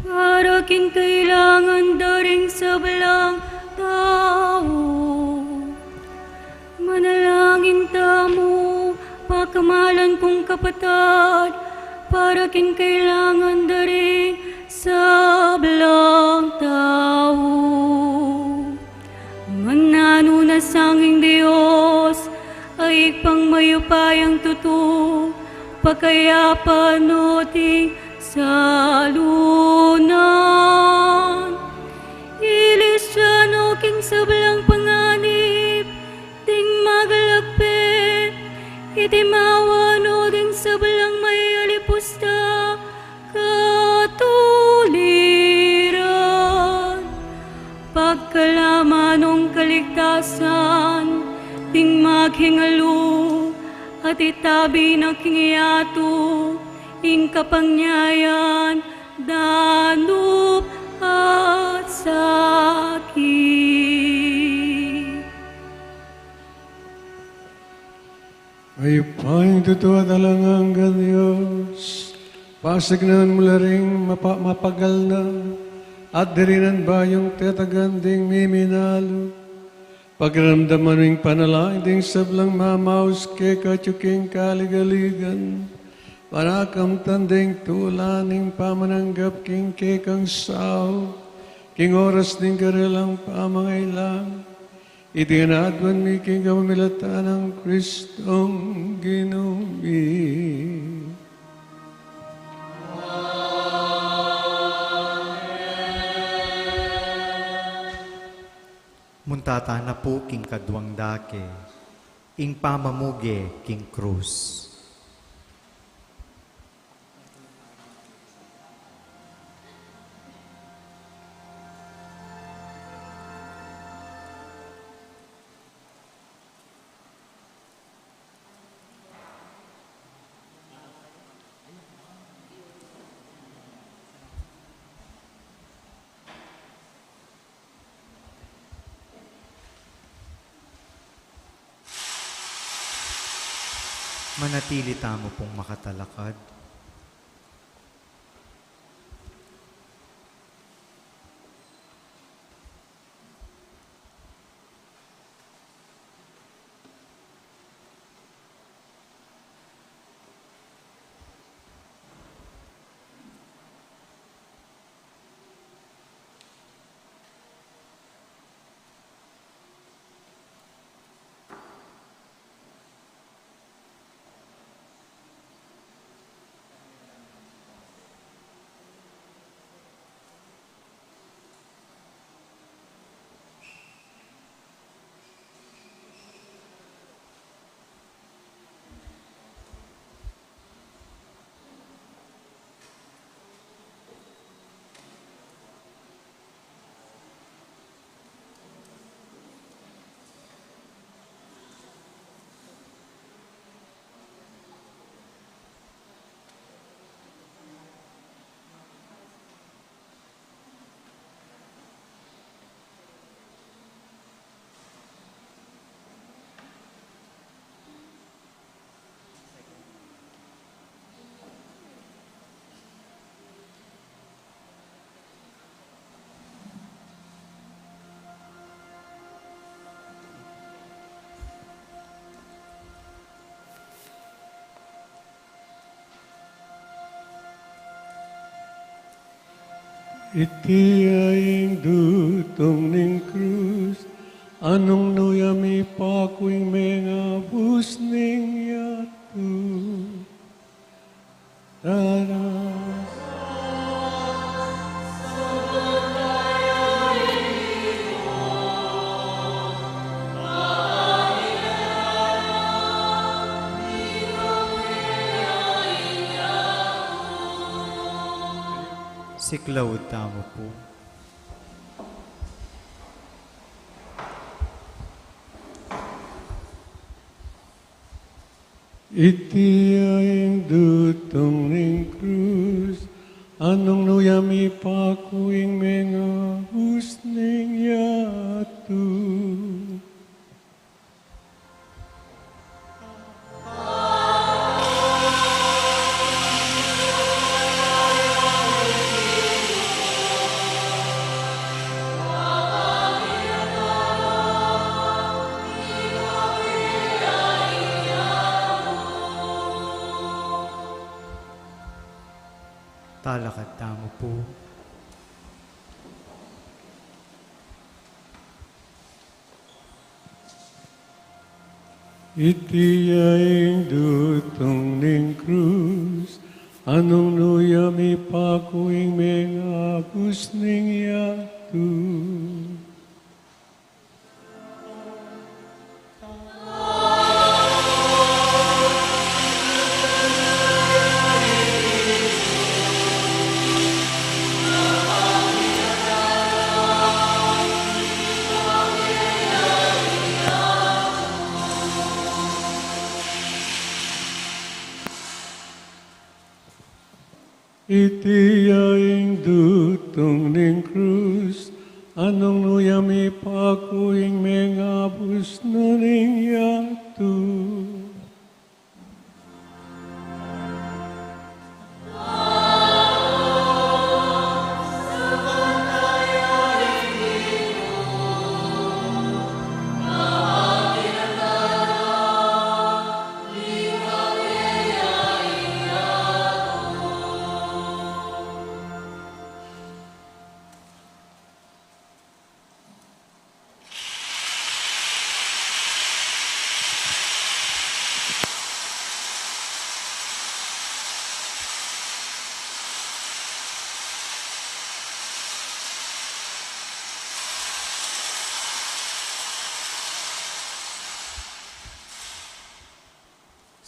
Para king kailangan da ring sablang tau. Manalangin tamu, pakamalan kung kapatad, para king kailangan da ring sablang tau. Mananu na sang ing Dios a Ibpang mayupayang tutu, pakayapan no ding salunan. Ilisyan no king sablang panganib ding magalagpe, itimawa no ding sablang mayalipus da katuliran. Pagkalaman nong kaligtasan ding maghingalu, at itabi na king yatu ing kapangyarian, danup at sakit. Mayupayang tutu at alang anggang Dios, pasignan mu la ring mapa-, mapagal na at dirinan bayung tetagan ding miminalu. Pakiramdaman mu ing panalangin ding sablang mamaus keka atyu king kaligaligan, para kamtan ding tula ning pamananggap king kekang saup king oras ning karelang pamangailangan. Iti ngan aduan mi king kapamilatan nang Kristong Ginu mi. Munta tana pu king kaduang dake, ing pamamuge king krus. Manatili tamu pung makatalakad. Iti ing dutung ning krus, a nung nu ya mipaku ing mengabus ning yatu. Tara. Siklaud tamu pu. Iti ya ing dutung ning krus, a nung nu ya mipaku ing mengabus ning yatu. Talakad tamu pu. Iti ya ing dutung ning krus, a nung nu ya mipaku ing mengabus ning yatu. Iti ya ing dutung ning krus, a nung nu ya mipaku ing mengabus na ning yatu.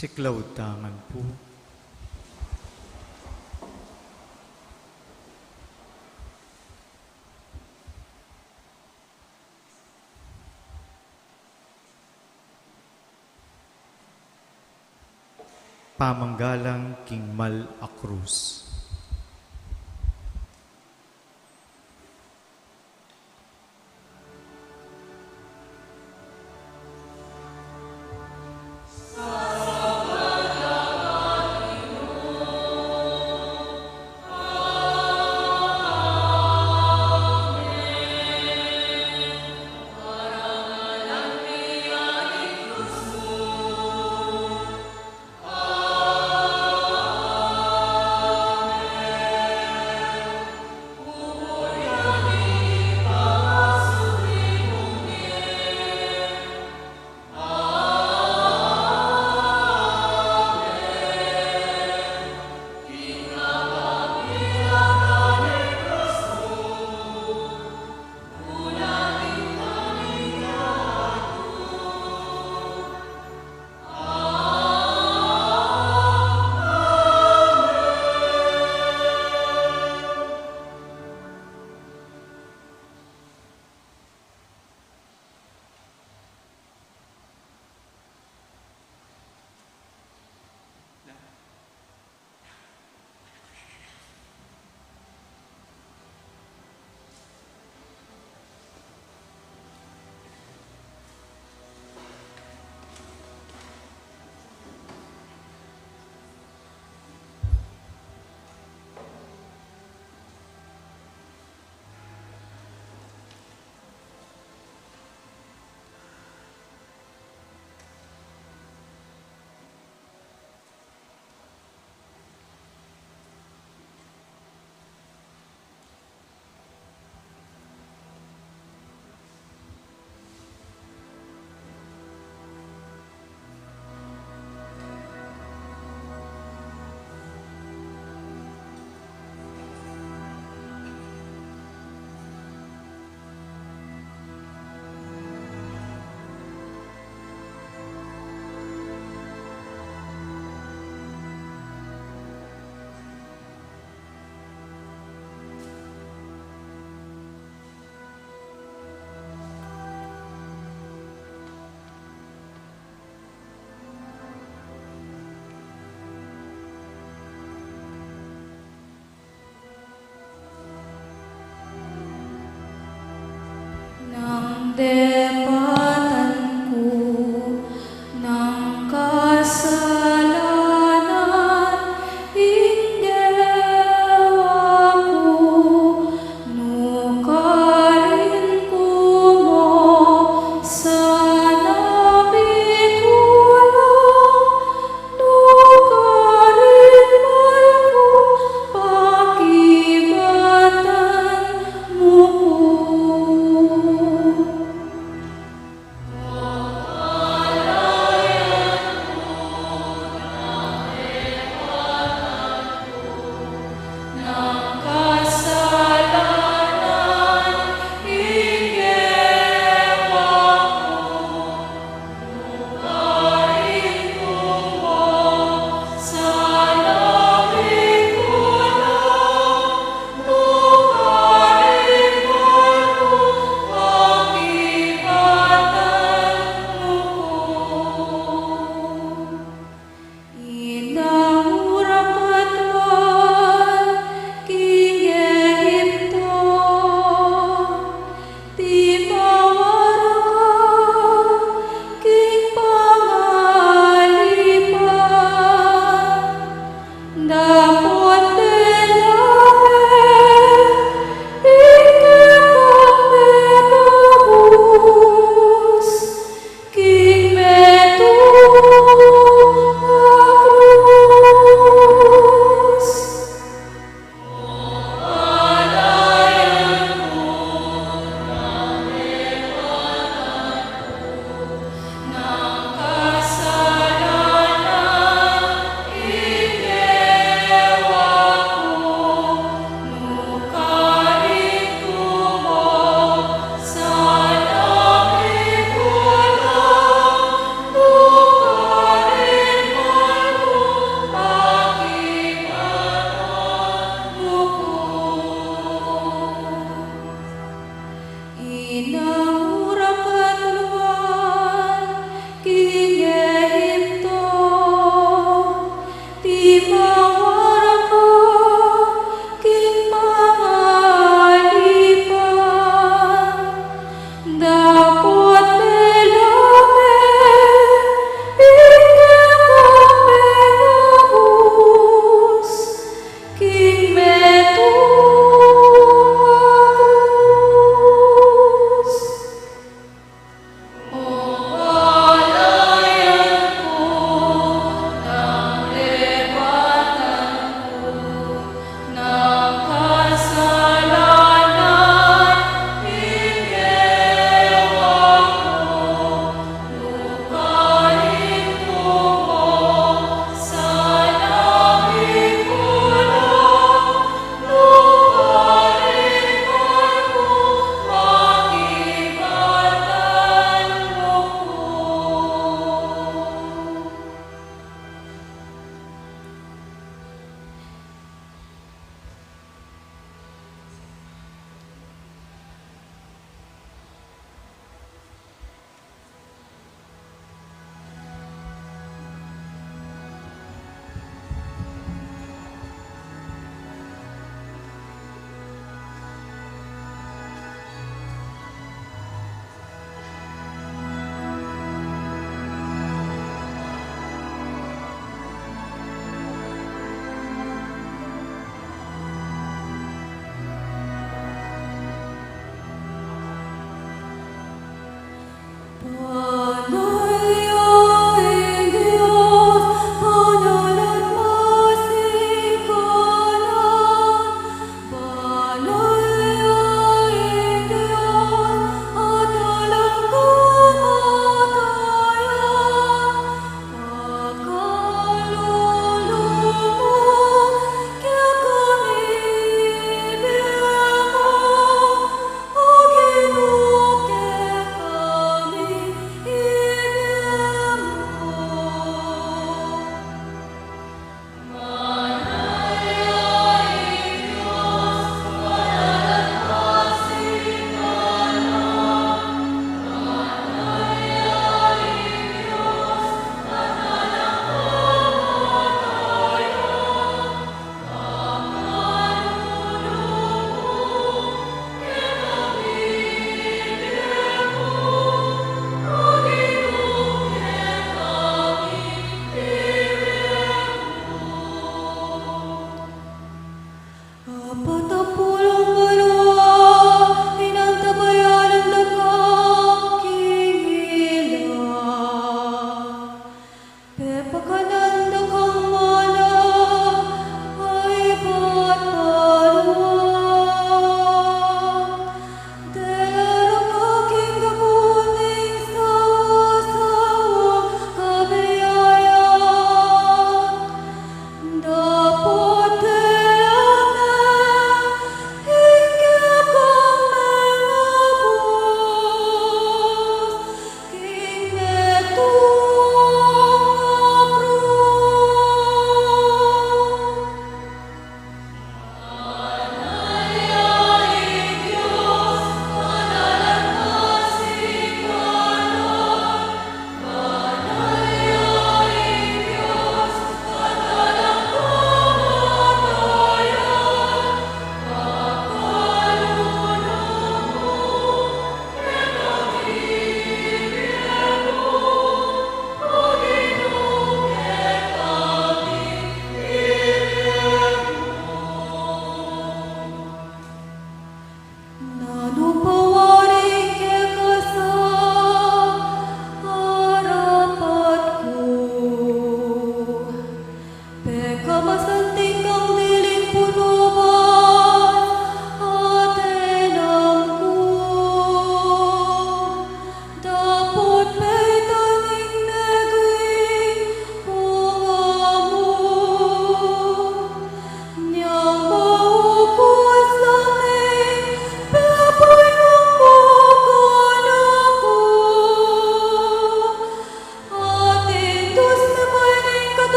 Siklaud ta ngan pu. Pamanggalang king mal a krus. Lepatan ku nang kasalanan ing gewa ku, nukarin ku mo sana mikulang, nukarin man ku pakibatan mu ku. Ina mu ra katluan king Ehipto, timawaran ka king pangalipan. Dapot dela me ing kekang megabus king metung a krus. Ina mu ra katluan king Ehipto, timawaran ka king pangalipan. Dapot dela me ing kekang megabus king metung a krus.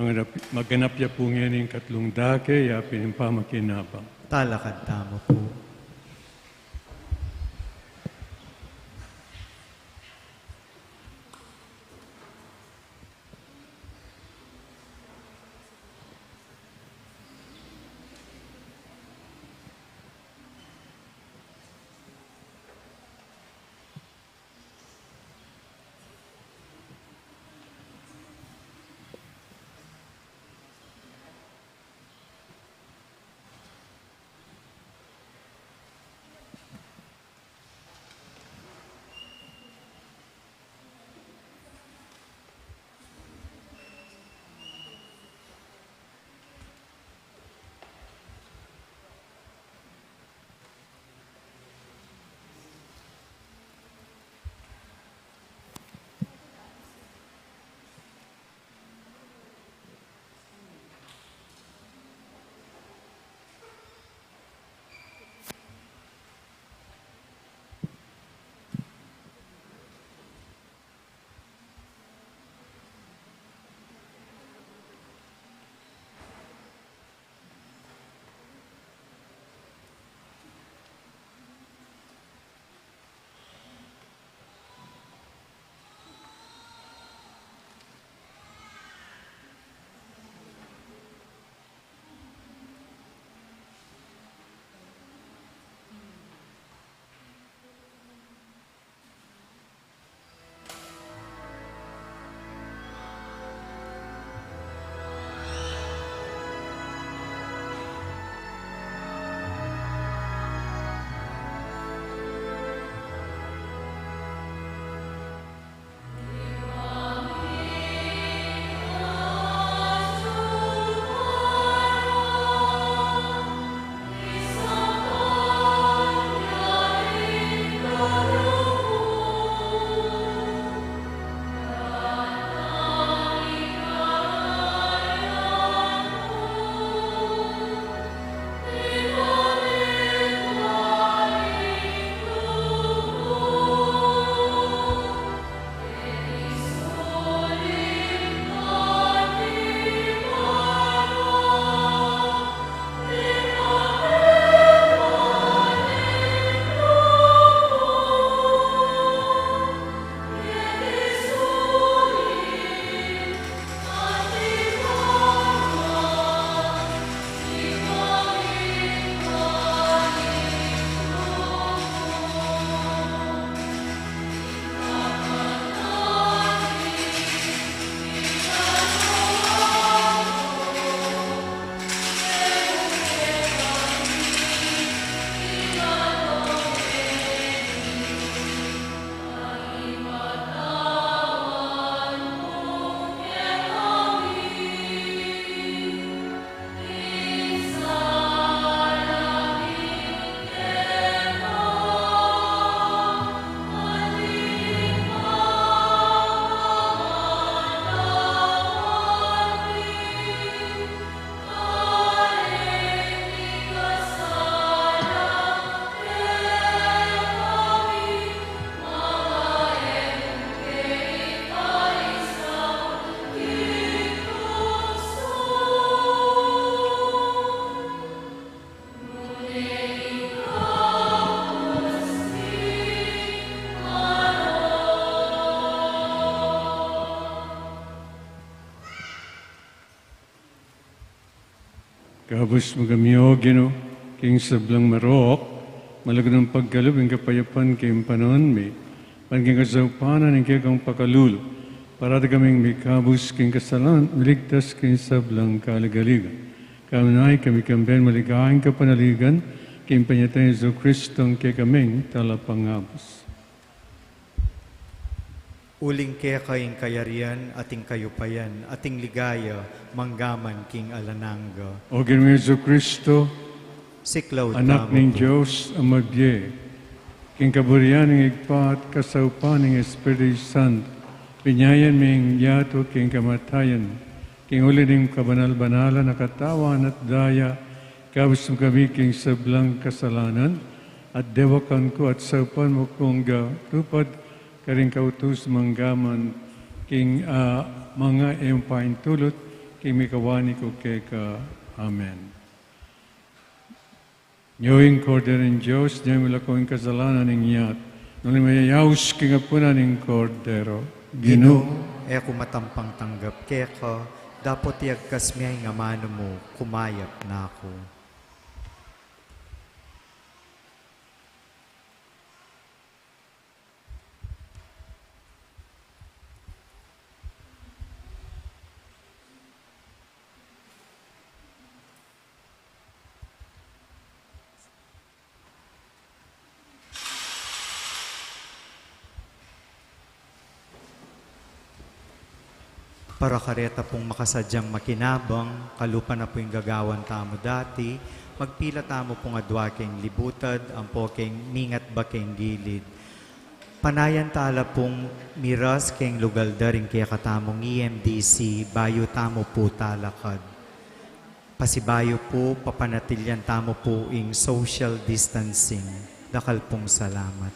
Maganap, maganap ya pu ngeni ing katlung dake, yapin ing pamakinabang. Talakad tamu pu. Kabus mu kami, O Ginu, king sablang marok, malugud mung pagkalub ing kapayapan king panaun mi, ban king kasaupan ning kekang pakalulu, parati kaming mikabus king kasalan, miligtas king sablang kaligaligan. Kaunay kami kambe ning maligayang kapanaligan, king panyatang Jesucristo a kekaming Talapangabus. Uling keka ing kayarian, at ing kayupayan, at ing ligaya, mangga man king alang angga. O Ginu Jesucristo, siklaud tamu pu. Anak ning Dios a mabie, king kaburian ning Ibpa at kasaupan ning Espiritu Santo, binyayan me ing yatu king kamatayan, king uli ning kabanal-banalan a katawan at daya, ikabus mu kami king sablang kasalanan, at dewakan ku at saupan mu kung tupad karing kautusan mangga man king, ah, manga e mu paintulut, King mikawani ku keka. Amen. Nyo ing Kordero ning Dios, nyo ing milako king kasalanan ning yat. Nune mayayaus king apunan ning Kordero. Ginu, e ku matampang tanggap keka, dapot iyagkas mu ing amanu mu, kumayap na ku. Para kareta pung makasadyang makinabang, kalupa na pu ing gagawan tamu dati, magpila tamu pung adua king libutad, ampo king mingat ba king gilid. Panayan tala pung miras king lugal da ring kekatamung E M D C, bayu tamu pu talakad. Pasibayu pu, papanatilian tamu pu ing social distancing. Dakal pung salamat.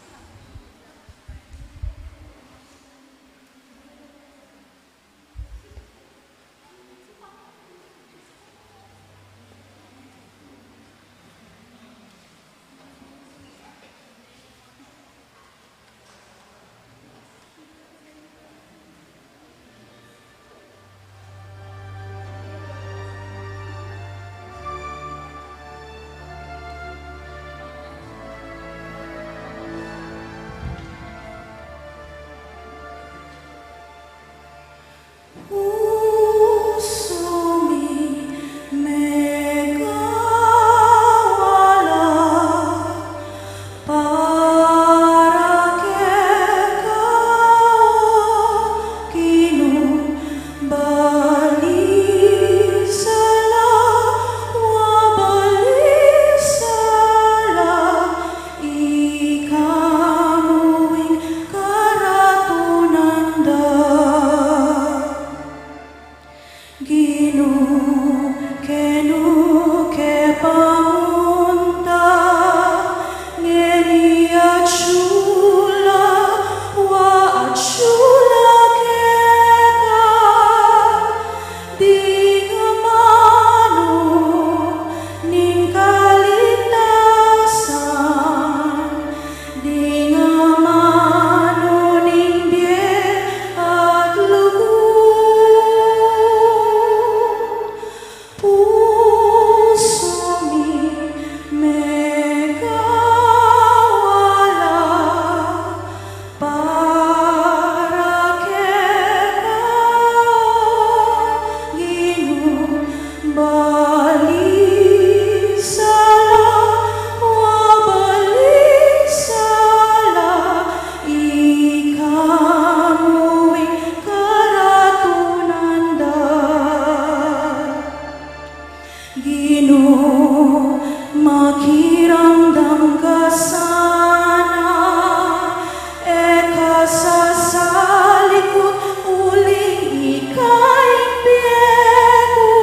Pusu mi megawala para keka, o Ginu, balisala, wa balisala, ika mu ing karatunan da. Ginu, kenu ke pamunta, ngeni atiu la, wa atiu la keka, ding amanu ning kaligtasan, ding amanu ning bie at lugud. Pusu mi megawala para keka, Ginu, balisala, wa balisala, ika mu ing karatunan da. Ginu, makiramdam ka sana, e ka sasalikut uling ika ing bie ku,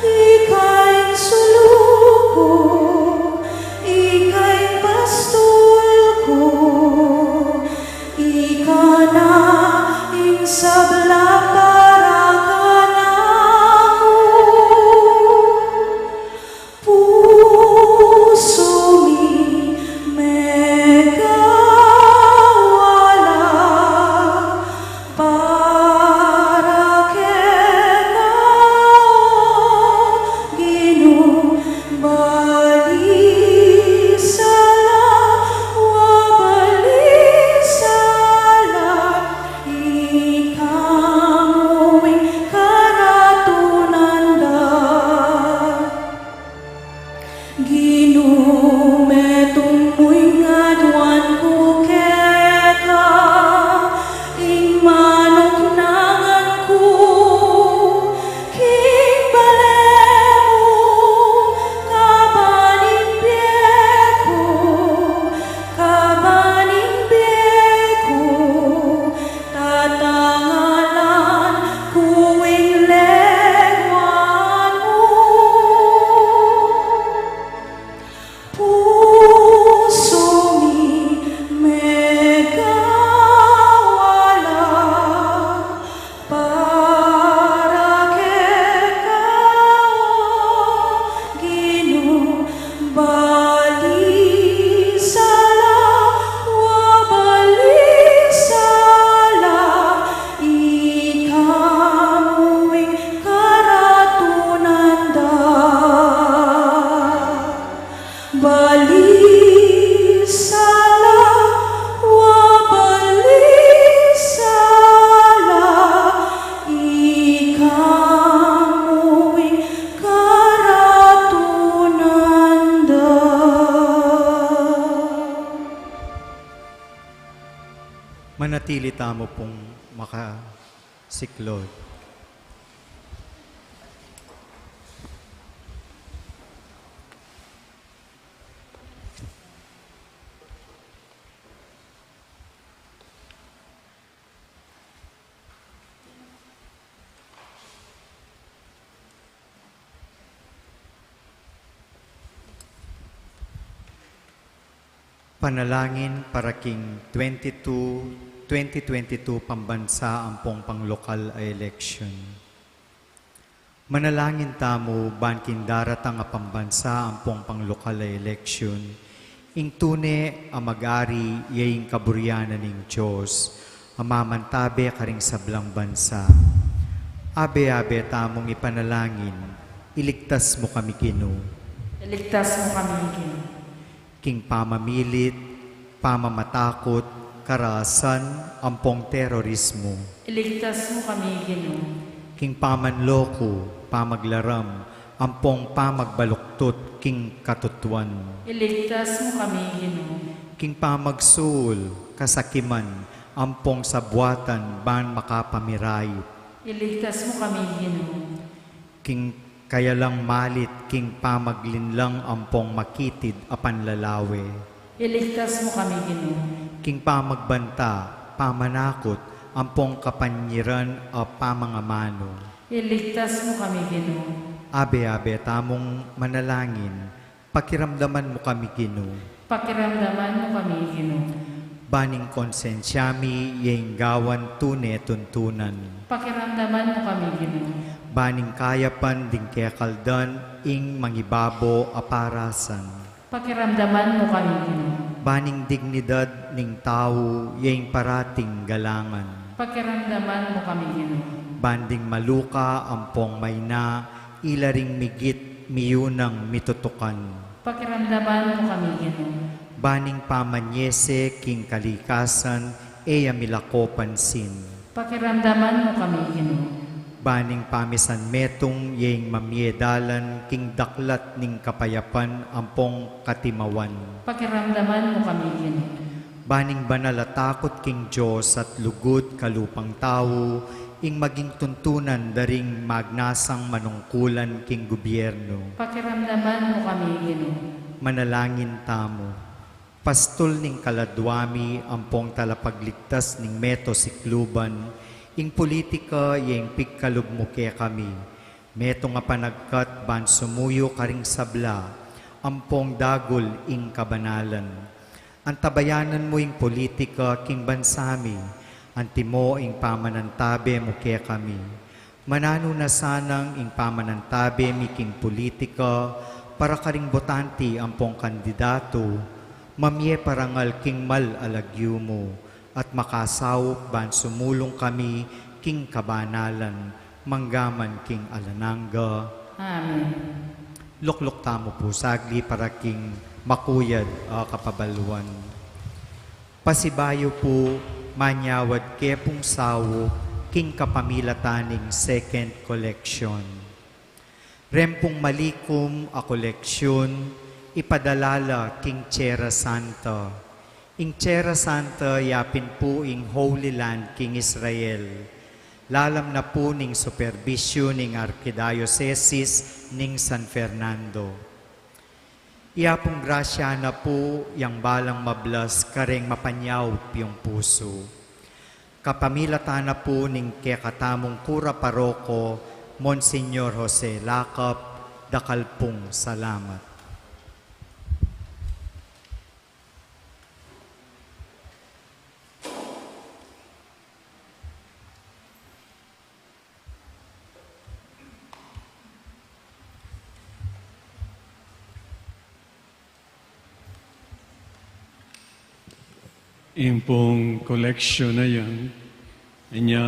ika ing sulu ku, ika ing pastul ku, ika na ing sabla para kanaku. Pusu mi megawala para keka, o Ginu, balisala, wa balisala, ika Pili tamu pung makasiklod. Panalangin para king twenty-two, twenty twenty-two pambansa ampong panglokal a eleksyon. Manalangin tamu ban king daratang a pambansa ampong panglokal a eleksyon, ing tune a mag-ari ya ing kaburian na ning Dios, a mamantabe karing sablang bansa. Abe-abe tamung ipanalangin, iligtas mu kami, Ginu. Iligtas mu kami, Ginu. King pamamilit, pamamatakut, karasan, ampong terorismu. Iligtas mu kami, Ginu. King pamanloku, pamaglaram, ampong pamagbaluktut king katutuan. Iligtas mu kami, Ginu. King pamagsuul, kasakiman, ampong sabuatan ban makapamirayut. Iligtas mu kami, Ginu. King kayalang malit, king pamaglinlang ampong makitid a panlalawe. Iligtas mu kami, Ginu. King pamagbanta, pamanakut, ampong kapanyiran a pamangamanu. Iligtas mu kami, Ginu. Abe-abe tamung manalangin, pakiramdaman mu kami, Ginu. Pakiramdaman mu kami, Ginu. Ban ing konsensya mi ya ing gawan tune tuntunan. Pakiramdaman mu kami, Ginu. Ban ing kayapan ding kekaldan ing mangibabo a parasan. Pakiramdaman mu kami, Ginu. Ban ing dignidad ning tau ya ing parating galangan. Pakiramdaman mu kami, Ginu. Ban ding maluka ampong maina, ila ring migit miyunang mitutukan. Pakiramdaman mu kami, Ginu. Ban ing pamanyese king kalikasan, e ya milako pansin. Pakiramdaman mu kami, Ginu. Ban ing pamisanmetung ya ing mamie dalan king daklat ning kapayapan ampong katimawan. Pakiramdaman mu kami, Ginu. Ban ing banal a takut king Dios at lugud kalupang tau, ing maging tuntunan da ring magnasang manungkulan king gubyernu. Pakiramdaman mu kami, Ginu. Manalangin tamu. Pastul ning kaladwa mi ampong talapagligtas ning meto sikluban, ing pulitika ya ing pigkalub mu kekami. Metung a panagkat ban sumuyu karing sabla, ampong dagul ing kabanalan. Antabayanan mu ing pulitika king bansa mi, antimo ing pamanantabe mu kekami. Mananu na sanang ing pamanantabe mi king pulitika para karing botante ampong kandidatu, mamie parangal king mal a lagyu mu, at makasaup ban sumulung kami king kabanalan, manggaman king alang angga. Amen. Lukluk tamu pu sagli para king makuyad a kapabaluan. Pasibayu pu, manyawad ke pung saup king kapamilatan ning second collection. Reng pung malikum a koleksyon, ipadala la king Tierra Santa. Ing Tierra Santa, ya pin pu ing Holy Land king Israel. Lalam na pu ning superbisyu ning Arkidiosesis ning San Fernando. Iya pung grasya na pu yang balang mablas kareng mapanyaup yung pusu. Kapamilatan na pu ning kekatamung kura paroko, Monsignor Jose Lacap, dakal pung salamat. Ing pung koleksyon a yan, inya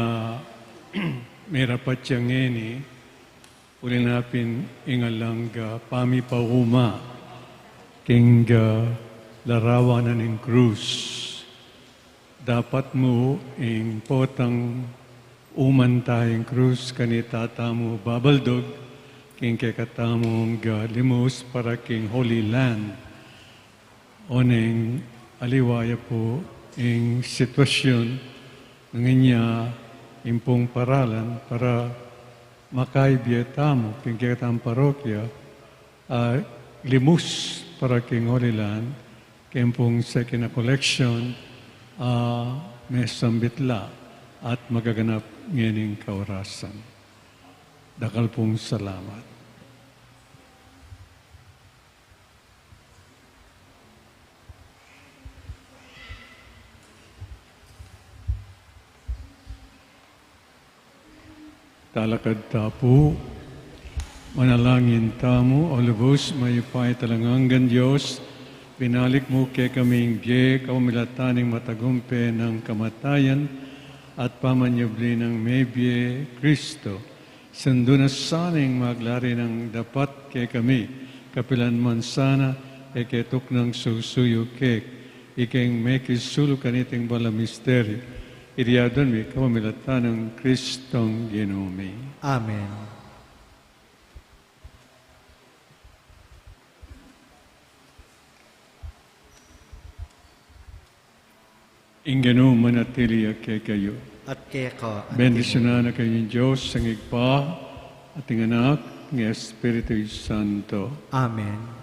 mirapat ya ngeni, uli na pin ing alang, ah, pamipauma king, ah, larawan na ning krus. Dapat mu ing potang uman ta ing krus kanita tamu babaldog king kekatamung, ah, limus para king Holy Land. Oneng aliwa ya pu ing sitwasyun Nung inya ing pung paralan para makaibie tamu king kekatang parokya, a limus para king Holy Land, king pung sekina koleksyon, a mesambit la at magaganap ngening kaorasan. Dakal pung salamat. Talakad ta pu. Manalangin tamu. O lubus mayupaya at alang anggang Dios, binalik mu kekami ing bie kapamilatan ning matagumpe nang kamatayan at pamanyubli nang mebie Kristo. Sundun na sana ing maglari nang dapat kekami, kapilan man sana e ke tuknang susuyu kek, ikeng mekisulu kaniting banal a misteryu. Iti adwan mi kapamilatan nang Kristong Ginu mi. Amen. Ing Ginu manatili ya kekayu. At keka naman. Bendisyunan na kayu ning Dios, ing Ibpa, at ing Anak, at ing Espiritu Santo. Amen.